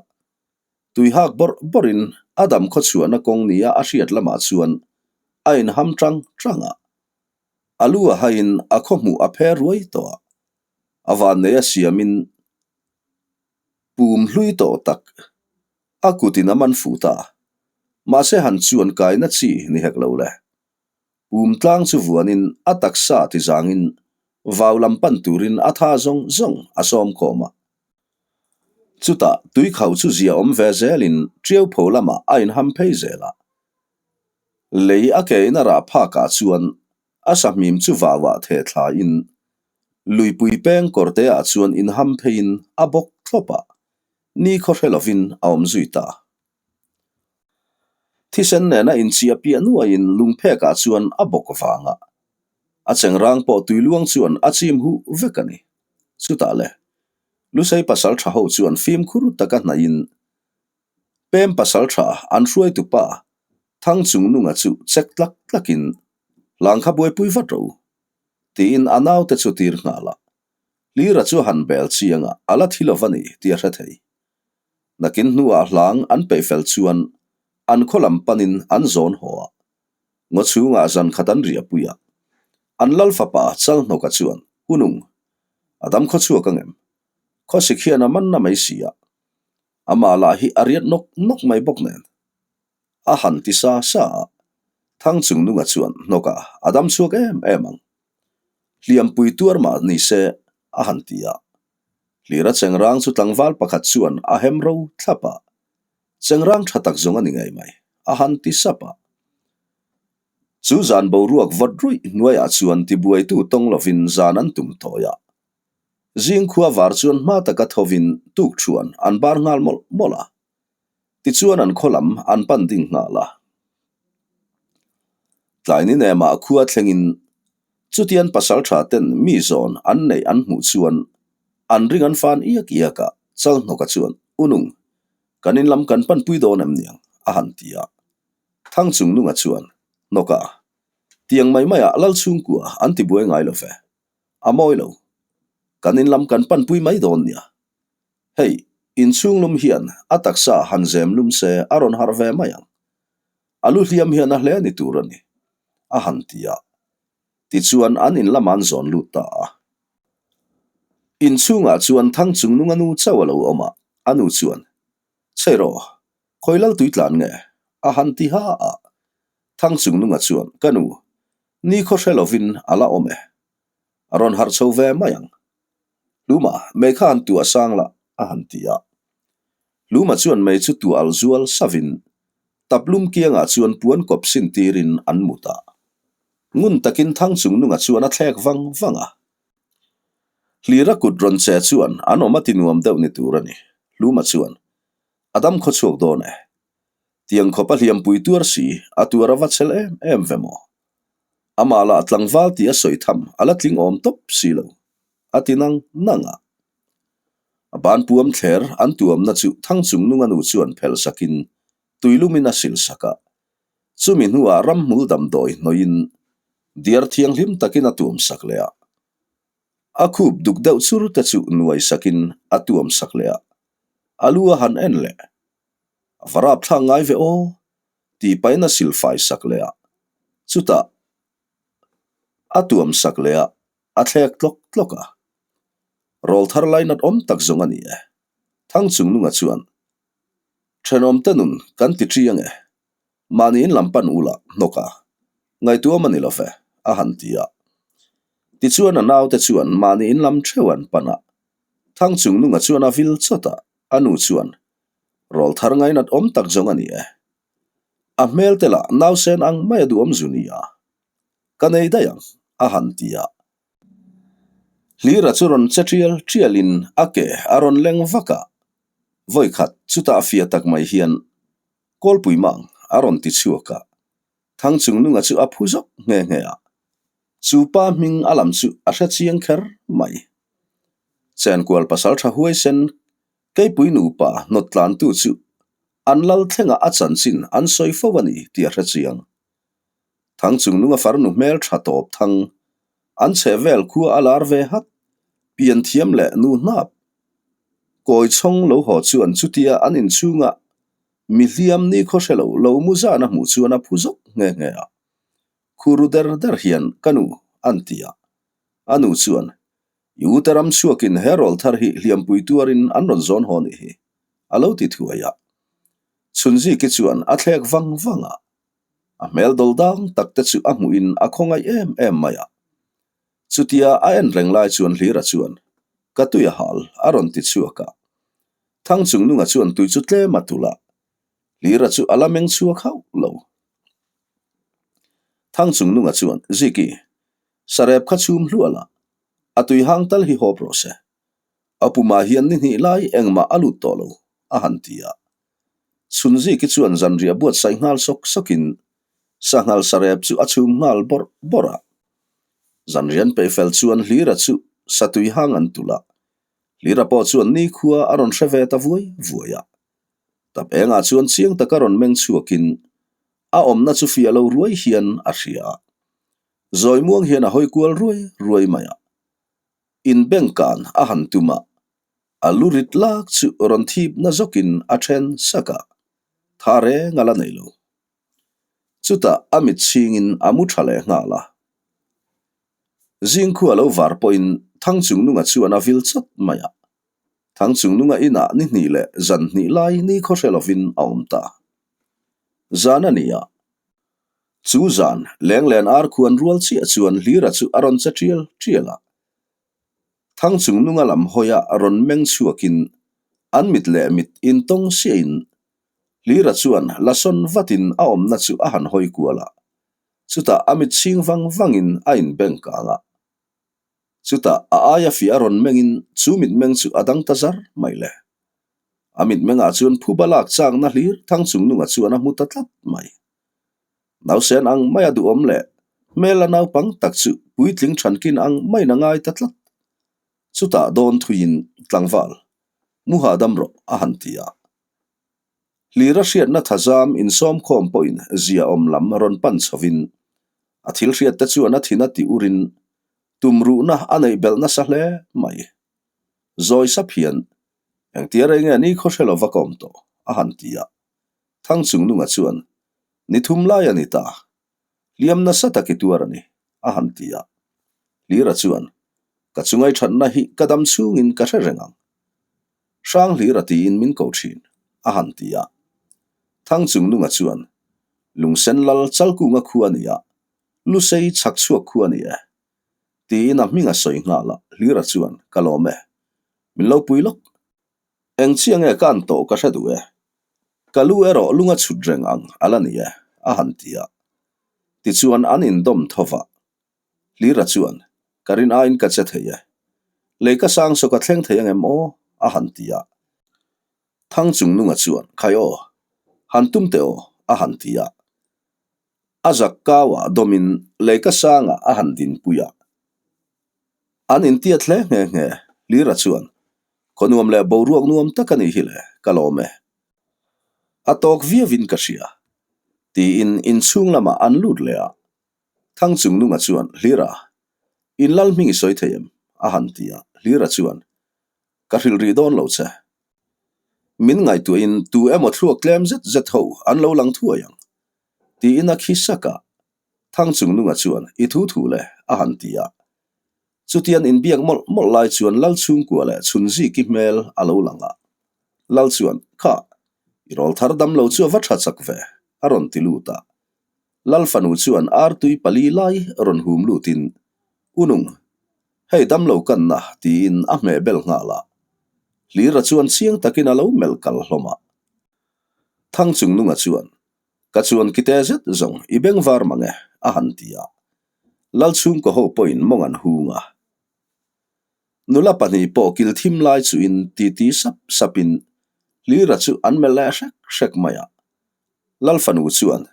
Tui hak bawrh bawrhin a dam khawchhuahna kawng nia a hriat lamah chuan a inham tang tang a. A lu a haiin a khawhmuh a phe ruai tawh a, a vannei a siamin pum hlui tawh tak a kutin a man fuh ta. Mahse han chuan kaina chi ni hek lo le. Pum tlang chu vuanin a taksa ti zangin vau lam pan turin a tha zawng zawng a sawm khawm a. Chutah tuikhau chu zia awm ve zelin Tiaupho lamah a inham phei zel a. Lei a kein a rah phakah chuan a sahmim chu vauah theh thlain luipui peng kawrteah chuan inham pheiin a bawk thlawp a, ni khaw hre lovin a awm zui ta. Thisen nena inchiah piah nuaiin lungphekah chuan a bawk vang a, a chengrang pawh tuiluang chuan a chim huh vek a ni. Chutah le, Lusei pasal tha ho chuan fimkhur taka hnaihin Pem pasal tha an hruaitu pa Thangchungnunga chu chek tlak tlakin hlang kha buaipui vat ro tiin a naute chu tir nghal a. Hlira chu han bel chiang a, a la thi lo va ni tih a hre thei. Nakin hnuah hlang an peih fel chuan an khaw lam panin an zawn haw a, ngaw chhungah zan khat an riahpui a. An lal fapa Chalhnawka chuan, Hunung, a dam khaw chhuak ang em? Khawsik hian a man na mai si a, amah lah hi a riat nawk nawk mai bawk nen. A han ti sa sa a, Thangchungnunga chuan hnawkah a dam chhuak em em ang. Hliampui tuar mah ni se a han ti a. Hlira chengrang chu tlangval pakhat chuan a hem ro thlap a, Chengrang tha tak zawng a ni ngei mai, a han ti sap a. Chu zan boruak vawt ruih hnuaiah chuan tibuaitu tawng lovin zan an tum tawi a. Zingkhua var chuan hma taka thovin tukthuan an bar nghal mawlh mawlh a. Tichuan an khaw lam an pan ding nghal a. Tlaini nemah khua thlengin chutian pasal tha ten mi zawn an neih an hmuh chuan an ring an fan iak iak a, Chalhnawka chuan, Unung, kan in lam kan panpui dawn em niang? a han ti a. Thangchungnunga chuan, Hnawka, tiang mai maiah Lal chhungkua an ti buai ngai lo ve. A mawi lo. Kan in lam kan panpui mai dawn nia. Hei, inchhung lum hian a taksa han zem lum se a rawn harh ve mai ang. A lu hliam hian a hle ni tur a ni, a han ti a. Tichuan an in lamah an zawn lut ta a. Inchhungah chuan Thangchungnunga nu chauh a lo awm a, a nu chuan, Chei rawh, khawi lal tui tlan nge? a han ti ha a. Thangchungnunga chuan, Ka nu, ni khaw hre lovin a la awm e. A rawn harh chho ve mai ang. Hluma, mei kha han tuah sang la, a han ti a. Hluma chuan mei chu tuah alh zual savin, taplum kiangah chuan puan kawp sin tirin an mut a. Ngun takin Thangchungnunga chuan a thlek vang vang a. Hlira kut rawn che chuan an awm a ti nuam deuh ni tur a ni. Hluma chuan, A dam khaw chhuak dawn e. Tiang khawp a hliampui tuar si, a tuar a va chhel em em ve maw? Amah lah tlangval tih a sawi tham a la tling awm tawp si lo, a ti nang nang a. A ban puam thler an tuamna chu Thangchungnunga nu chuan phelh sakin tuilumin a sil sak a. Chumi hnuah ramhmul damdawi hnawihin diar thianghlim takin a tuam sak leh a. A khup duk deuh chur te chu nuai sakin a tuam sak leh a. A lu a han en leh. A va rapthlak ngai ve aw! Tih pahin a silfai sak leh a, chutah a tuam sak leh a, a thlek tlawk tlawk a. Rawl thar lainat awm tak zawng a ni e. Thangchungnunga chuan, Thenawmte nun kan ti ṭi ange, mahni in lam pan ula hnawk a, ngaihtuam a ni lo ve, a han ti a. Tichuan a naute chuan mahni in lam ṭheuh an pan a, Thangchungnunga chuan a vil chawt a, a nu chuan, Rawl thar ngainat awm tak zawng a ni e. A hmel te lah nausen ang mai a duhawm zu nia. Ka nei daih ang, a han ti a. Hlira chu rawn che tial tialin a ke a rawn leng vak a. Vawikhat chutah fiah tak mai hian Kawlpui mang a rawn ti chhuak a. Thangchungnunga chu a phu zawk nghe nghe a. Chu pa hming a lam chu a hre chiang kher mai. Chenkual pasaltha huaisen Keipui nupa hnawt tlantu chu an lal thlengah a chanchin an sawi fo a ni tih a hre chiang. Thangchungnunga farnu hmel tha tawp thang, an chheh vel khua a lar ve hat, pian thiam leh nu hnap. Kawi chhawng lo haw chuan chutia an inchhunga mi hliam ni khaw hre lo lo mu zan a hmuh chuan a phu zawk nghe nghe a. Khuru der der hian ka nu an ti a. A nu chuan, I ute ram chhuakin he rawl thar hi hliampui tuarin an rawn zawn haw nih hi, a lo ti thuai a. Chhunziki chuan a thlek vang vang a. A hmel dawl dang tak te chu a hmuhin a khawngaih em em mai a. Chutia a en reng lai chuan Hlira chuan, Ka tui a hal, a rawn ti chhuak a. Thangchungnunga chuan tui chu tlem a tulh a. Hlira chu a la meng chhuak hauh lo. Thangchungnunga chuan, Ziki, sarep kha chhum hluah la, a tui hang tal hi hawp rawh se. A pumah hian ni hnih lai engmah a lut tawh lo, a han ti a. Chhunziki chuan zanriah buatsaih nghal sawk sawkin sanghal sarep chu a chhum nghal bawrh bawrh a. Zanrian peihfel chuan Hlira chu satui hang an tulh a, Hlira pawh chuan nikhua a rawn hre ve ta vuai vuai a. Tap engah chuan chiang taka rawn meng chhuakin a awmna chu fiah lo ruai hian a hria a. Zawi muang hian a hawi kual ruai ruai mai a. Inbengkan a han tum a, a lu rit lak chu rawn thip na zawkin a then sak a, tha reng a la nei lo. Chutah a mit chhingin a mu tha leh nghal a. Zingkhua lo var pawhin Thangchungnunga chuan a vil chawt mai a. Thangchungnunga inah ni hnih leh zan hnih lai ni khaw hre lovin a awm ta. Zan a ni a. Chu zan lenglen ar khuan rual chiah chuan Hlira chu a rawn che tial tial a. Thangchungnunga lam hawia rawn meng chhuakin an mit leh mit intawng siahin Hlira chuan la sawn vatin a awmna chu a han hawi kual a. Chutah a mit chhing vang vangin a inbeng kang a. Chutah a aia fiah a rawn mengin chu mitmeng chu a dang ta zar mai le. A mitmengah chuan phuba lak chakna hlir Thangchungnunga chuan a hmu ta tlat mai. Nausen ang maia duhawm leh hmel a naupang tak chu puitling thankin ang maiin a ngai ta tlat. Chutah dawn thuiin tlangval, mu hahdam rawh a han ti a. Hlira hriatna thazam insawmkhawm pawhin ziaawm lam rawn pan chhovin a thil hriatte chuan a thin a ti urin tumruhna a neih belh nasa hle mai. Zawi sap hian, Engtia rei nge ni khaw hre lova ka awm tawh? a han ti a. Thangchungnunga chuan, Ni thum lai a ni ta. Hliam nasa tak i tuar a ni, a han ti a. Hlira chuan, Ka chungai thatna hi ka dam chhungin ka hre reng ang. Hrang Hlira tiin min ko thin, a han ti a. Thangchungnunga chuan, Lungsen lal Chalkunga khu a ni a, Lusei chhak chhuak khu a ni e. Tiin a hming a sawi nghal a, Hlira chuan, Ka lawm e. Min lo pui lawk. Eng chiah nge ka an tawh ka hre duh e. Ka lu erawh lung a chhut reng ang a la ni e, a han ti a. Tichuan an indawm tho va. Hlira chuan, Ka rin aiin ka che thei e. Lei ka sang saw ka thleng thei angem aw? a han ti a. Thangchungnunga chuan, Khai aw, han tum teh aw, a han ti a. A zak kauah dawmin lei ka sangah a han dinpui a. An intiat hle nghe nghe, Lira chuan, Khaw nuam leh boruak nuam tak a nih hi le, ka lawm e. A tawk viauin ka hria, tiin inchhung lamah an lut leh a. Thangchungnunga chuan, Hlira, in lal hming i sawi thei em? a han ti a. Hlira chuan, Ka hrilh rih dawn lo che. Min ngaihtuahin tu emaw thluak tlem zet zet ho an lo lang thuai ang, tiin a khi sak a. Thangchungnunga chuan, I thu thu le, a han ti a. Chutian inbiak mawlh mawlh lai chuan Lal chhungkua leh Chhunziki hmel a lo lang a. Lal chuan, Kha, i rawl thar dam lo chu a va tha chak ve, a rawn ti lut a. Lal fanu chuan artui pali lai rawn hum lutin, Unung, hei dam lo kanna, tiin a hmeh bel nghal a. Hlira chuan chiang takin a lo melh kal hlawm a. Thangchungnunga chuan, Ka chuan kite zet zawng i beng var mang e, a han ti a. Lal chhungkaw ho pawhin mawng an hung a. Nula pahnih pawh kil thim lai chuhin titi sap sapin Hlira chu an melh leh hrek hrek mai a. Lal fanu chuan,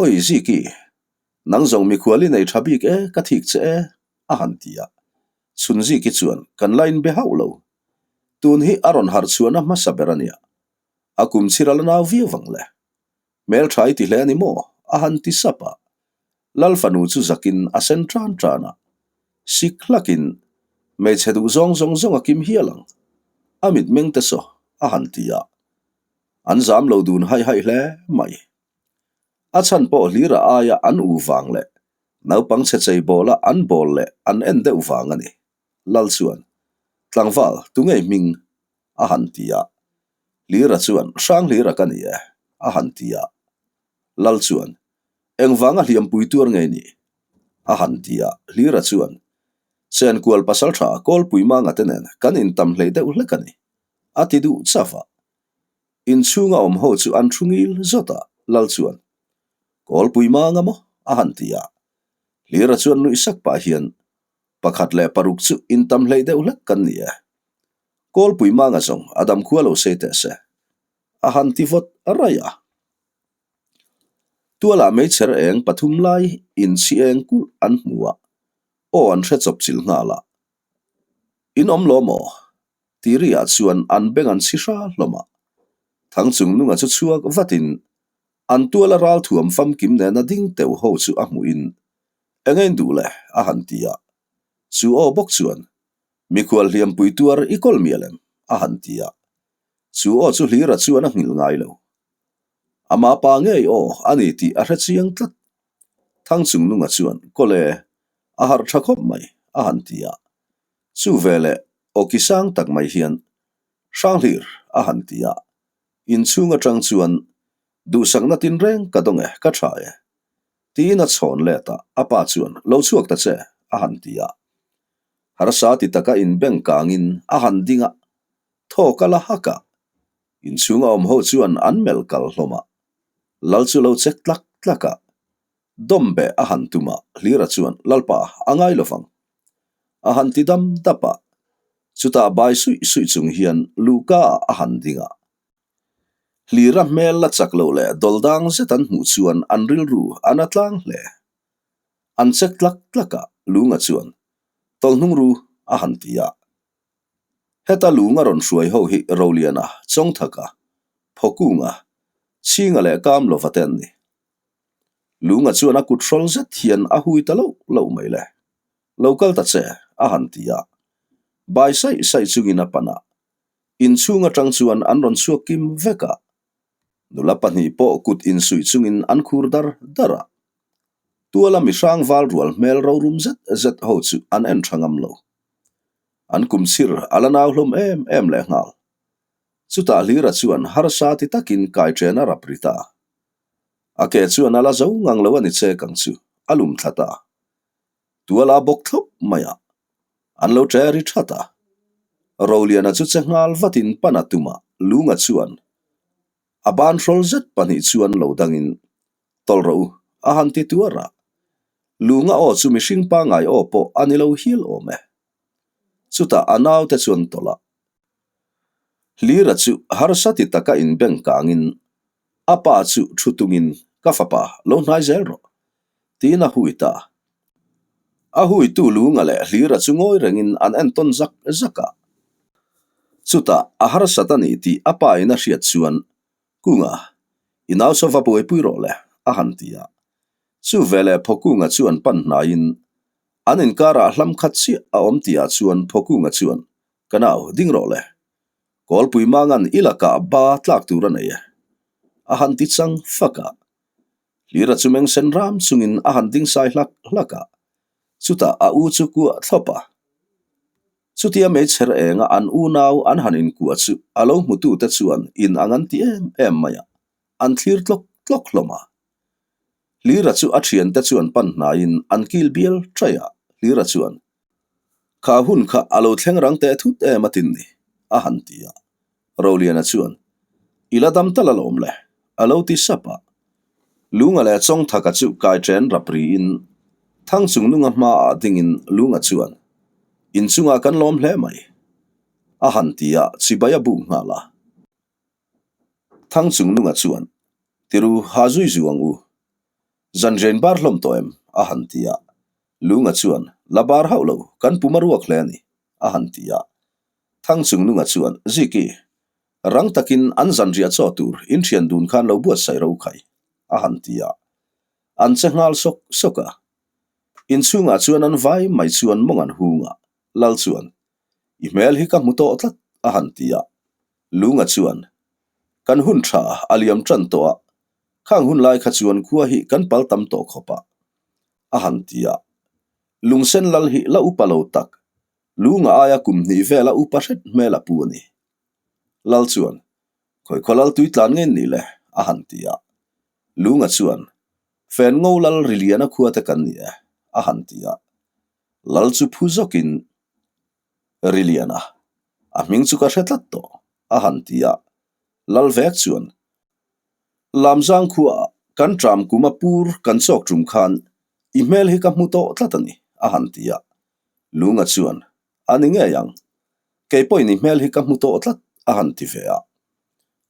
Oi Ziki! Nang zawng mikhual i nei tha bik e, ka thik che e, a han ti a. Chhunziki chuan, Kan la inbe hauh lo. Tun hi a rawn harh chhuahna hmasa ber a nia. A kum chhir a la nau viau vang le. Hmeltha i ti hle a ni maw? a han ti sap a. Lal fanu chu zakin a sen tan tan a. Sik hlakin, Hmeichhe duh zawng zawng zawng a kim hial ang. A mitmeng te saw, a han ti a. An zam lo dun haih haih hle mai. A chhan pawh hlira aia an u vang leh naupang chhe chei bawla an bawl leh an en deuh vang a ni. Lal chuan, Tlangval, tunge hming? a han ti a. Hlira chuan, Hrang hlira ka ni e, a han ti a. Lal chuan, Engvanga hliampui tuar nge ni? a han ti a. Hlira chuan, Chenkual pasaltha Kawlpui manga te nen kan intam hlei deuh hlek a ni, a ti duh chauh a. Inchhunga awm ho chu an thu ngil zawt a, Lal chuan, Kawlpui manga maw? a han ti a. Hlira chuan nuih sak pah hian, Pakhat leh paruk chu intam hleih deuh hlek kan ni e. Kawlpui manga zawng a dam khua lo sei teh se, a han ti vawt raih a. Tualah meichher eng pathum lai inchhi eng kulh an hmu a, aw an hre chawp chilh nghal a. In awm lo maw? Tiriah chuan an beng an chhi hra hlawm a. Thangchung nunga chu chhuak vatin an tuala ralthuam famkim nena ding teuh ho chu a hmuhin eng a induh le a han ti a. Chu aw bawk chuan Mikhual hliampui tuar i kawl mial em? a han ti a. Chu aw chu Hlira chuan a nghilh ngai lo. Ama pa ngei aw a ni tih a hre chiang tlat. Thangchung nunga chuan Kawl e, a harh tha khawp mai a han ti a. Chu veleh aw ki sang tak mai hian Hranghlir a han ti a. Inchhung atang chuan Duhsakna tinreng ka dawng e, ka tha e. Tiin a chhawn let a, a pa chuan Lo chhuak ta che a han ti a. Harsa ti taka inbeng kangin a han ding a, thawk a la hak a. Inchhung a awm ho chuan an melh kal hlawm a. Lal chu lo chek tlak tlak a. Dawmbe a han tum a, Hlira chuan Lalpa a ngai lo vang. A han ti dam dap a. Chutah bai suih suih chung hian luhka ah a han ding a. Hlira hmel la chak loh leh dawldang zet an hmuh chuan an rilru a na tlang hle. An chek tlak tlak a, Lunga chuan Tawlhnung ru a han ti a. Heta Lunga rawn hruai ho hi Roliana, Chawngthaka, Phawkunga, Chhinga leh Kamlova te an ni. Lunga chuan a kut hrawl zet hian a hui ta loh loh mai le. Lo kal ta che, a han ti a. Bai saih saih chungin a pan a. Inchhung atang chuan an rawn chhuak kim vek a. Nula pahnih pawh kut insuih chungin an khur dar dar a. Tuala mihrang val rual hmel rorum zet zet ho chu an en tha ngam lo. An kum chhir a la nau hlawm em em lehnghal. Chutah Hlira chuan harsa ti takin kai chen a rap ri ta. A ke chuan a la zo ngang lo a ni che kang chu a lum thla ta. Tuala bawk thlawp mai a. An lo ṭe ri ṭhat a. Roliana chu che nghal vatin pan a tum a, Lunga chuan a ban hrawl zet pahnih chuan lo dangin tawlh rawh u a han ti tuar a. Lunga aw chu mihring pangngai aw pawh a ni lo hial awm e. Chutah a naute chuan tawlh a. Hlira chu harsa ti taka inbeng kangin a pa chu thu tungin ka fapa lo hnai zel rawh tiin a hui ta. A huitu Lunga leh Hlira chu ngawi rengin an entawn zak zak a. Chutah a harsat a ni tih a pa in a hriat chuan Kunga, i nau saw va buaipui rawh le a han ti a. Chu veleh Phawkunga chu an pan hnaiin an inkarah hlam khat chiah a awm tihah chuan Phawkunga chuan Ka nau, ding rawh le. Kawlpui mangan i lakah ba tlak tur a nei e. A han ti chang fak a. Hlira chu meng sen ram chungin a han ding sai hlak hlak a. Chutah a u chu kuah thlawp a. Chutia meichher enga an unau an han inkuah chu a lo hmutute chuan in ang an ti em em mai a, an thlir tlawk tlawk hlawm a. Hlira chu a thiante chuan pan hnaiin an kil bial ṭaih a, Hlira chuan, Kha hun kha a lo thleng rang teh thut em a tin ni, a han ti a. Roliana chuan, I la dam tal alawm le, a lo ti sap a. Lunga leh Chawngthaka chu kai ṭen rap riin Thangchung nunga hmaah dingin Lunga chuan, Inchungah kan lawm hle mai, a han ti a, chibai a buk nghal a. Thangchung nunga chuan, Tiru, ha zui zu ang u. Zanriain bar hlawm tawh em? a han ti a. Lunga chuan, La bar hauh lo, kan pum a ruak hle a ni, a han ti a. Thangchungnunga chuan, Ziki, rang takin an zanriah chaw tur in thian dun khan lo buatsaih ro khai, a han ti a. An che nghal sawk sawk a. Inchhungah chuan an vai mai chuan mawng an hung a, Lal chuan, I hmel hi ka hmu tawh tlat, a han ti a. Lunga chuan, Kan hun tha a liam tan tawh a, khang hun lai kha chuan khua hi kan pal tam tawh khawp a, a han ti a. Lungsen lal hi la upa lo tak, Lunga aia kum hnih vela upa hret hmel a pu a ni. Lal chuan, Khawi khaw lal tui tlan nge ni le? a han ti a. Lunga chuan, Fen ngo lal ri liana khua te kan ni e, a han ti a. Lal chu phu zawkin, Ri liana, a hming chu ka hre tlat tawh, a han ti a. Lal vek chuan, Lamzang khuaah kan ṭam kum a pur kan chawk ṭum khan i hmel hi ka hmu tawh tlat a ni, a han ti a. Lunga chuan, A ni ngei ang. Kei pawhin i hmel hi ka hmu tawh tlat, a han ti ve a.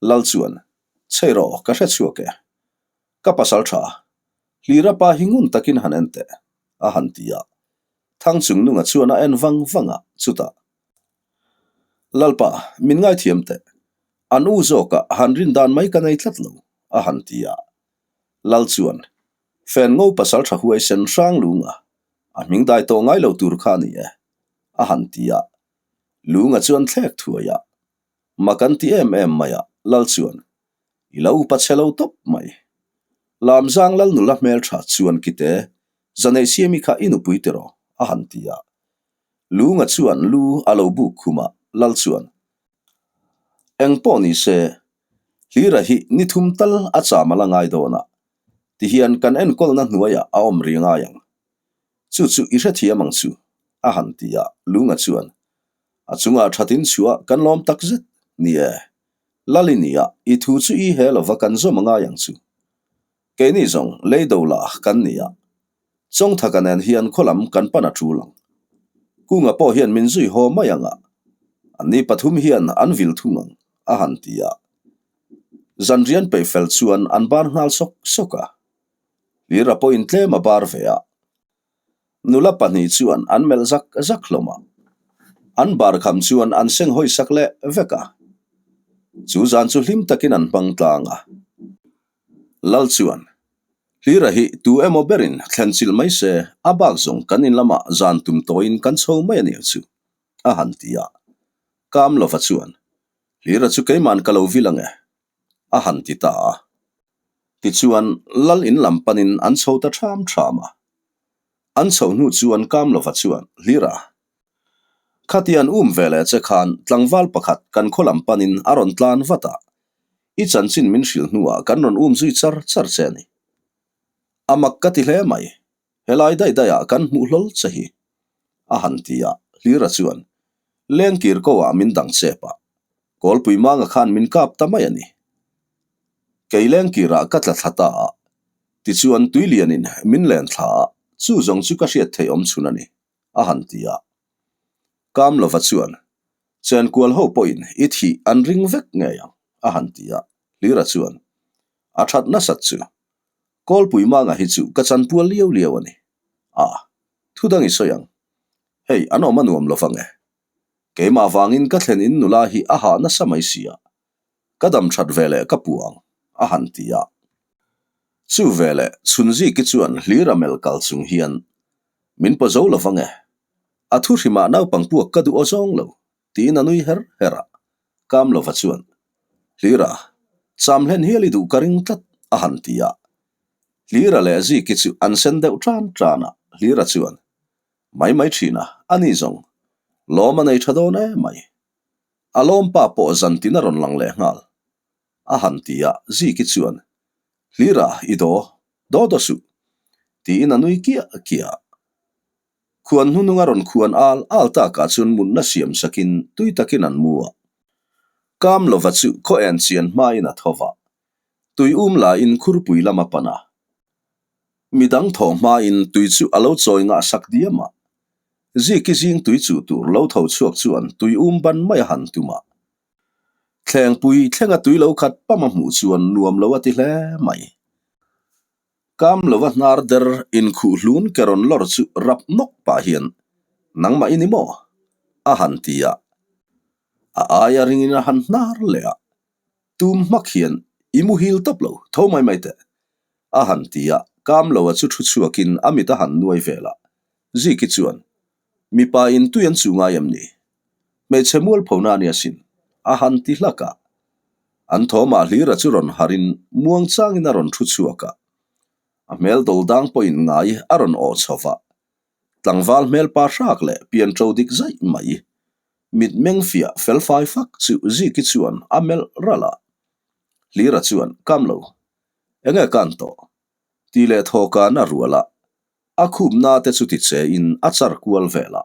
Lal chuan, Chhei rawh, ka hre chhuak e. Ka pasal tha, Hlira pa hi ngun takin han en teh, a han ti a. Thangchungnunga chuan a en vang vang a, chutah, Lalpa, min ngaithiam teh. An u zawkah han rin dan mai ka nei tlat lo, a han ti a. Lal chuan, Fen ngo pasal tha huaisen hrang lunga, a hming dai tawh ngai lo tur kha a ni e, a han ti a. Lunga chuan thlek thuai a. Mak an ti em em mai a, Lal chuan, I lo upa chhe lo tawp mai. Lamzang Lal nula hmeltha chuan kite, Zaneih Siami kha i nupui tiraw? a han ti a. Lunga chuan lu a lo buk khum a, Lal chuan, Eng pawh ni se, Hlira hi ni thum tal a cham a la ngai dawn a, tihian kan enkawlna hnuaiah a awm ri ngai ang. Chu chu i hrethiam ang chu, a han ti a, Lunga chuan, A chungah thatin chhuah kan lawm tak zet, ni e, Lal i nia, i thu chu i he lova kan zawm a ngai ang chu. Keini zawng leido la kan ni a, Chawngthaka nen hian khaw lam kan pan a tul ang. Kunga pawh hian min zui haw mai ang a, anni pathum hian an vil thung ang, a han ti a. Zanrian peih fel chuan an bar nghal sawk sawk a. Hlira pawhin tlem a bar ve a. Nula pahnih chuan an melh zak zak hlawm a. An bar kham chuan an seng hawi sak leh vek a. Chu zan chu hlim takin an hmang tlang a. Lal chuan, Hlira hi tu emaw berin thlen chilh mai se, a bak zawng kan in lamah zan tum tawiin kan chho mai a nia chu, a han ti a. Kamlova chuan, Hlira chu keiman ka lo vil ang e, a han ti ta a. Tichuan, Lal in lam panin an chho ta ṭham ṭham a. An chho hnu chuan Kamlova chuan, Hlira, khatian um ve leh che khan tlangval pakhat kan khaw lam panin a rawn tlan vat a, i chanchin min hrilh hnuah kan rawn um zui char char che a ni. A mak ka ti hle mai, helai daih daihah kan hmuh hlawl che hi, a han ti a, Hlira chuan, Lengkir ko ah min dang chep a, Kawlpui manga khan min kap ta mai a ni. Kei lengkirah ka tla thla ta a, tichuan tuilianin min len thla a, chu zawng chu ka hriat theih awm chhun a ni, a han ti a. Kamlova chuan, Chenkual ho pawhin i thih an ring vek ngei ang, a han ti a. Hlira chuan, A that nasat chu, Kawlpui manga hi chu ka chanpual liau liau a ni. A, thu dang i sawi ang. Hei, an awm a nuam lo vang e. Keimah vangin ka thlen in nula hi a hah nasa mai si a, ka dam that ve leh ka puh ang, a han ti a. Chu veleh Chhunziki chuan hlir a melh kal chung hian, Min paw zo lo vang e, a thu hrimah naupang puak ka duh aw zawng lo, tiin a nui her her a. Kamlova chuan, Hlira, cham hlen hial i duh ka ring tlat, a han ti a. Hlira leh Ziki chu an sen deuh tan tan a, Hlira chuan, Mai mai thin a, a ni zawng. Lawm a nei tha dawn em mai. A lawmpa pawh zan tin a rawn lang leh nghal. A han ti a, Ziki chuan, Hlira, i daw, daw daw suh. Tiin a nui kiah kiah a. Khuan hnunung a rawn khuan al al takah chuan mutna siam sakin tui takin an mu a. Kamlova chu khaw en chian hmain a tho va. Tui um lain khurpui lam a pan a. Midang thaw hmain tui chu a lo chawi ngah sak diam a. Ziki zing tui chuh tur lo tho chhuak chuan tui um ban mai a han tum a. Thlengpui thlenga tui lo khat pam a hmuh chuan nuam lo a ti hle mai. Kam lova hnar der inkhuh hlun ke rawn lawr chu rap nawk pah hian, Nangmah i ni maw? a han ti a. A aia ringin a han hnar leh a. Tum hmak hian, I muhil tawp lo, tho mai mai teh! a han ti a. Kam loa chu thu chhuakin a mit a han nuai vel a. Ziki chuan, Mipa in tui an chu ngai em ni? Hmeichhe mualphona a nia sin, a han ti hlak a. An thawmah hlira chu rawn harin muangchangin a rawn thu chhuak a. A hmel dawl dang pawhin ngai a rawn awh chho va. Tlangval hmel pa hrak leh pian ṭo dik zaih mai. Mitmeng fiah felfai fak chu Ziki chuan a melh ralh a. Hlira chuan, Kam lo. Enge kan tawh? Ti leh thawkan a rual a. A khupna te chu ti che in a char kual vel a.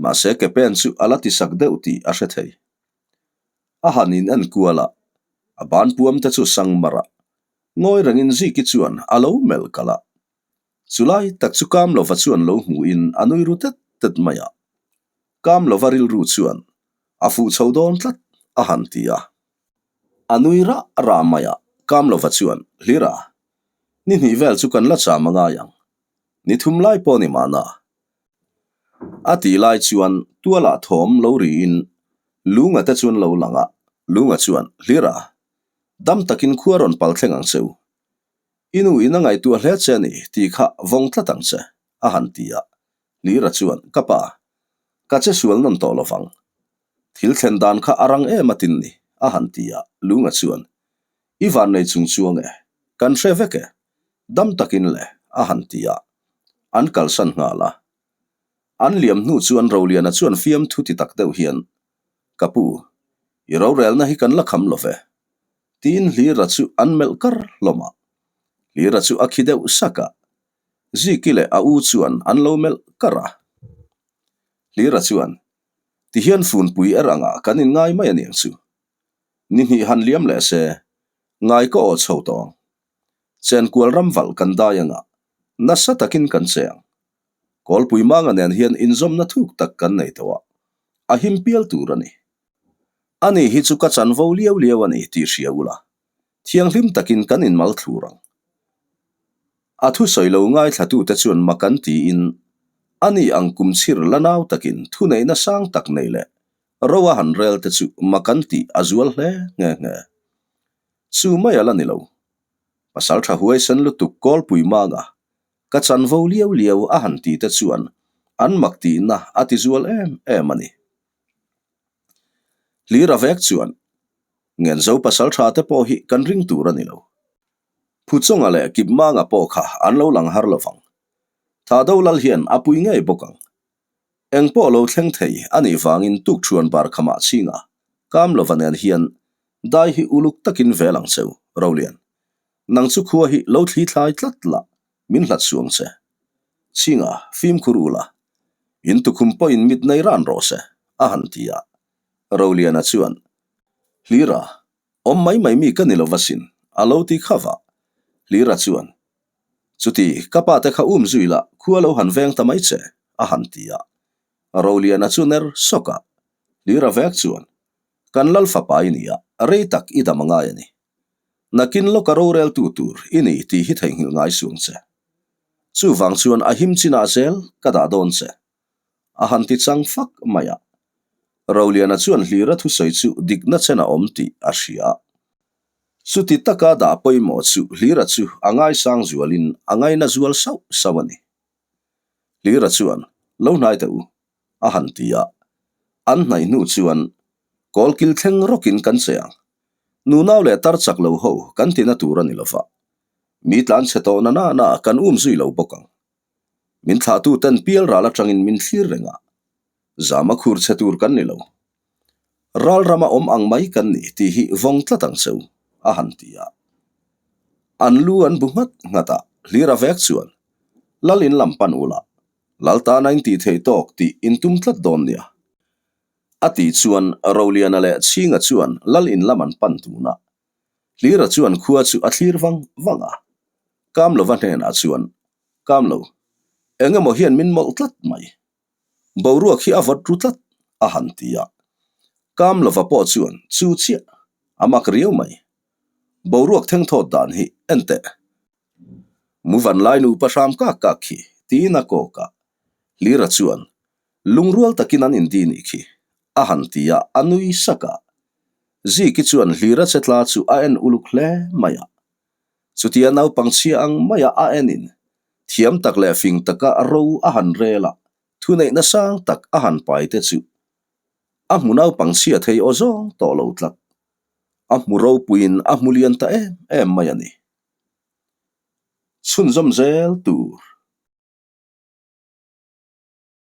Mahse ke pen chu a la tisak deuh tih a hre thei. A han in en kual a, a ban puam te chu sang mar a, ngawi rengin Ziki chuan a lo melh kalh a. Chulai tak chu Kamlova chuan lo hmuhin a nui ru tet tet mai a. Kamlova rilru chuan a fuh chho dawn tlat a han ti a. A nui rah rah mai a, Kamlova chuan, Hlira, ni hnih vel chu kan la cham a ngai ang. Ni thum lai pawh ni mahna. A tih lai chuan tualah thawm lo riin Lunga te chuan lo lang a, Lunga chuan, Hlira, dam takin khua rawn pal thleng ang che u. I nu in a ngaihtuah hle che a ni tih kha vawng tlat ang che, a han ti a. Hlira chuan, Ka pa, ka che sual nawn tawh lovang. Thil thlen dan kha a rang em a tin ni, a han ti a. Lunga chuan, I van nei chung chuang e, kan hre vek e, dam takin le, a han ti a. An kalsan nghal a. An liam hnu chuan Roliana chuan fiamthu ti tak deuh hian, Ka pu, i rorelna hi kan la kham lo ve, tiin Hlira chu an melh kar hlawm a. Hlira chu a khi deuh sak a, Ziki leh a u chuan an lo melh kar a. Hlira chuan, Tihian funpui er angah kan inngai mai a niang chu. Ni hnih han liam leh se, ngai ka aw chho tawh ang. Chenkual ram valh kan dai anga, nasa takin kan che ang. Kawlpui manga nen hian inzawmna thuk tak kan nei tawh a, a him pial tur a ni. Ani hi chu ka chanvo liau liau a ni tih hria ula, thianghlim takin kan inmal thlur ang. A thusawi lo ngaithlatute chuan mak an tiin, ani ang kum chhir la nau takin thuneihna sang tak nei leh Ro a han rel te chu mak an tih a zual hle nghe nghe. Chu mai a la ni lo. Pasal tha huaisen lutuk Kawlpui manga ka chanvo liau liau a han tih te chuan an mak tihna a ti zual em em a ni. Hlira vek chuan Ngenzo pasal tha te pawh hi kan ring tur a ni lo. Phuchawnga leh Kipmanga pawh kha an lo lang har lovang. Thado lal hian a pui ngei bawk ang. Eng pawh lo thleng thei a nih vangin tukṭhuan bar khamah chhinga kam lova nen hian dai hi uluk takin vel ang cheu, Rolian. Nang chu khua hi lo thli thlai tlat la, min hlat suang che. Chhinga, fimkhur ula, in tukhum pawhin mit nei ran rawh se, a han ti a. Roliana chuan, Hlira, awm mai mai mi ka ni lova sin, a lo ti khava. Hlira chuan, Chuti, ka pa te kha um zui la, khua lo han veng ta mai che, a han ti a. Roliana chu ner sawk a, Hlira vek chuan, Kan lal fapa i ni a, rei tak i dam a ngai a ni. Nakin lawka roreltu tur i ni tih hi theihnghilh ngai suang che. Chuvang chuan a him chinah zel ka dah dawn che, a han ti chang fak mai a. Roliana chuan Hlira thusawi chu dikna chen a awm tih a hria. Chuti taka dah pawimawh chu Hlira chu a ngaisang zualin a ngaina zual sauh sauh a ni. Hlira chuan, Lo hnai teh u, a han ti a. An hnaih hnu chuan, Kawlkil thleng rawkin kan che ang. Nunau leh tar chak lo ho kan tina tur a ni lova. Mi tlan chhe tawh na nana kan um zui lo bawk ang. Min thlahtu ten pial ral atangin min thlir reng a, zama khur chhe tur kan ni lo. Ral rama awm ang mai kan ni tih hi vawng tlat ang cheu, a han ti a. An lu an bu nghat nghat a, Hlira vek chuan, Lal in lam pan ula, Lal tana in tih theih tawk tih in tum tlat dawn nia. A tih chuan Roliana leh Chhinga chuan Lal in lam an pan tun a. Hlira chuan khua chu a thlir vang vang a. Kamlova hnenah chuan, Kamlo, eng emaw hian min mawlh tlat mai. Boruak hi a vawt ru tlat, a han ti a. Kamlova pawh chuan, Chu chiah, a mak riau mai. Boruak thengthawt dan hi en teh. Muvan lai nupa hram kak kak khi, tiin a kawk a. Hlira chuan, Lungrual takin an indi nih khi, a han ti a, a nui sak a. Ziki chuan Hlira che tla chu a en uluk hle mai a. Chutia naupang chhia ang maia a enin, thiam tak leh fing taka ro a han rel a, thuneihna sang tak a han pai te chu a hmu naupang chhia thei aw zawng tawh lo tlat. A hmu ropuiin a hmu lian ta em em mai a ni. Chhunzawm zel tur.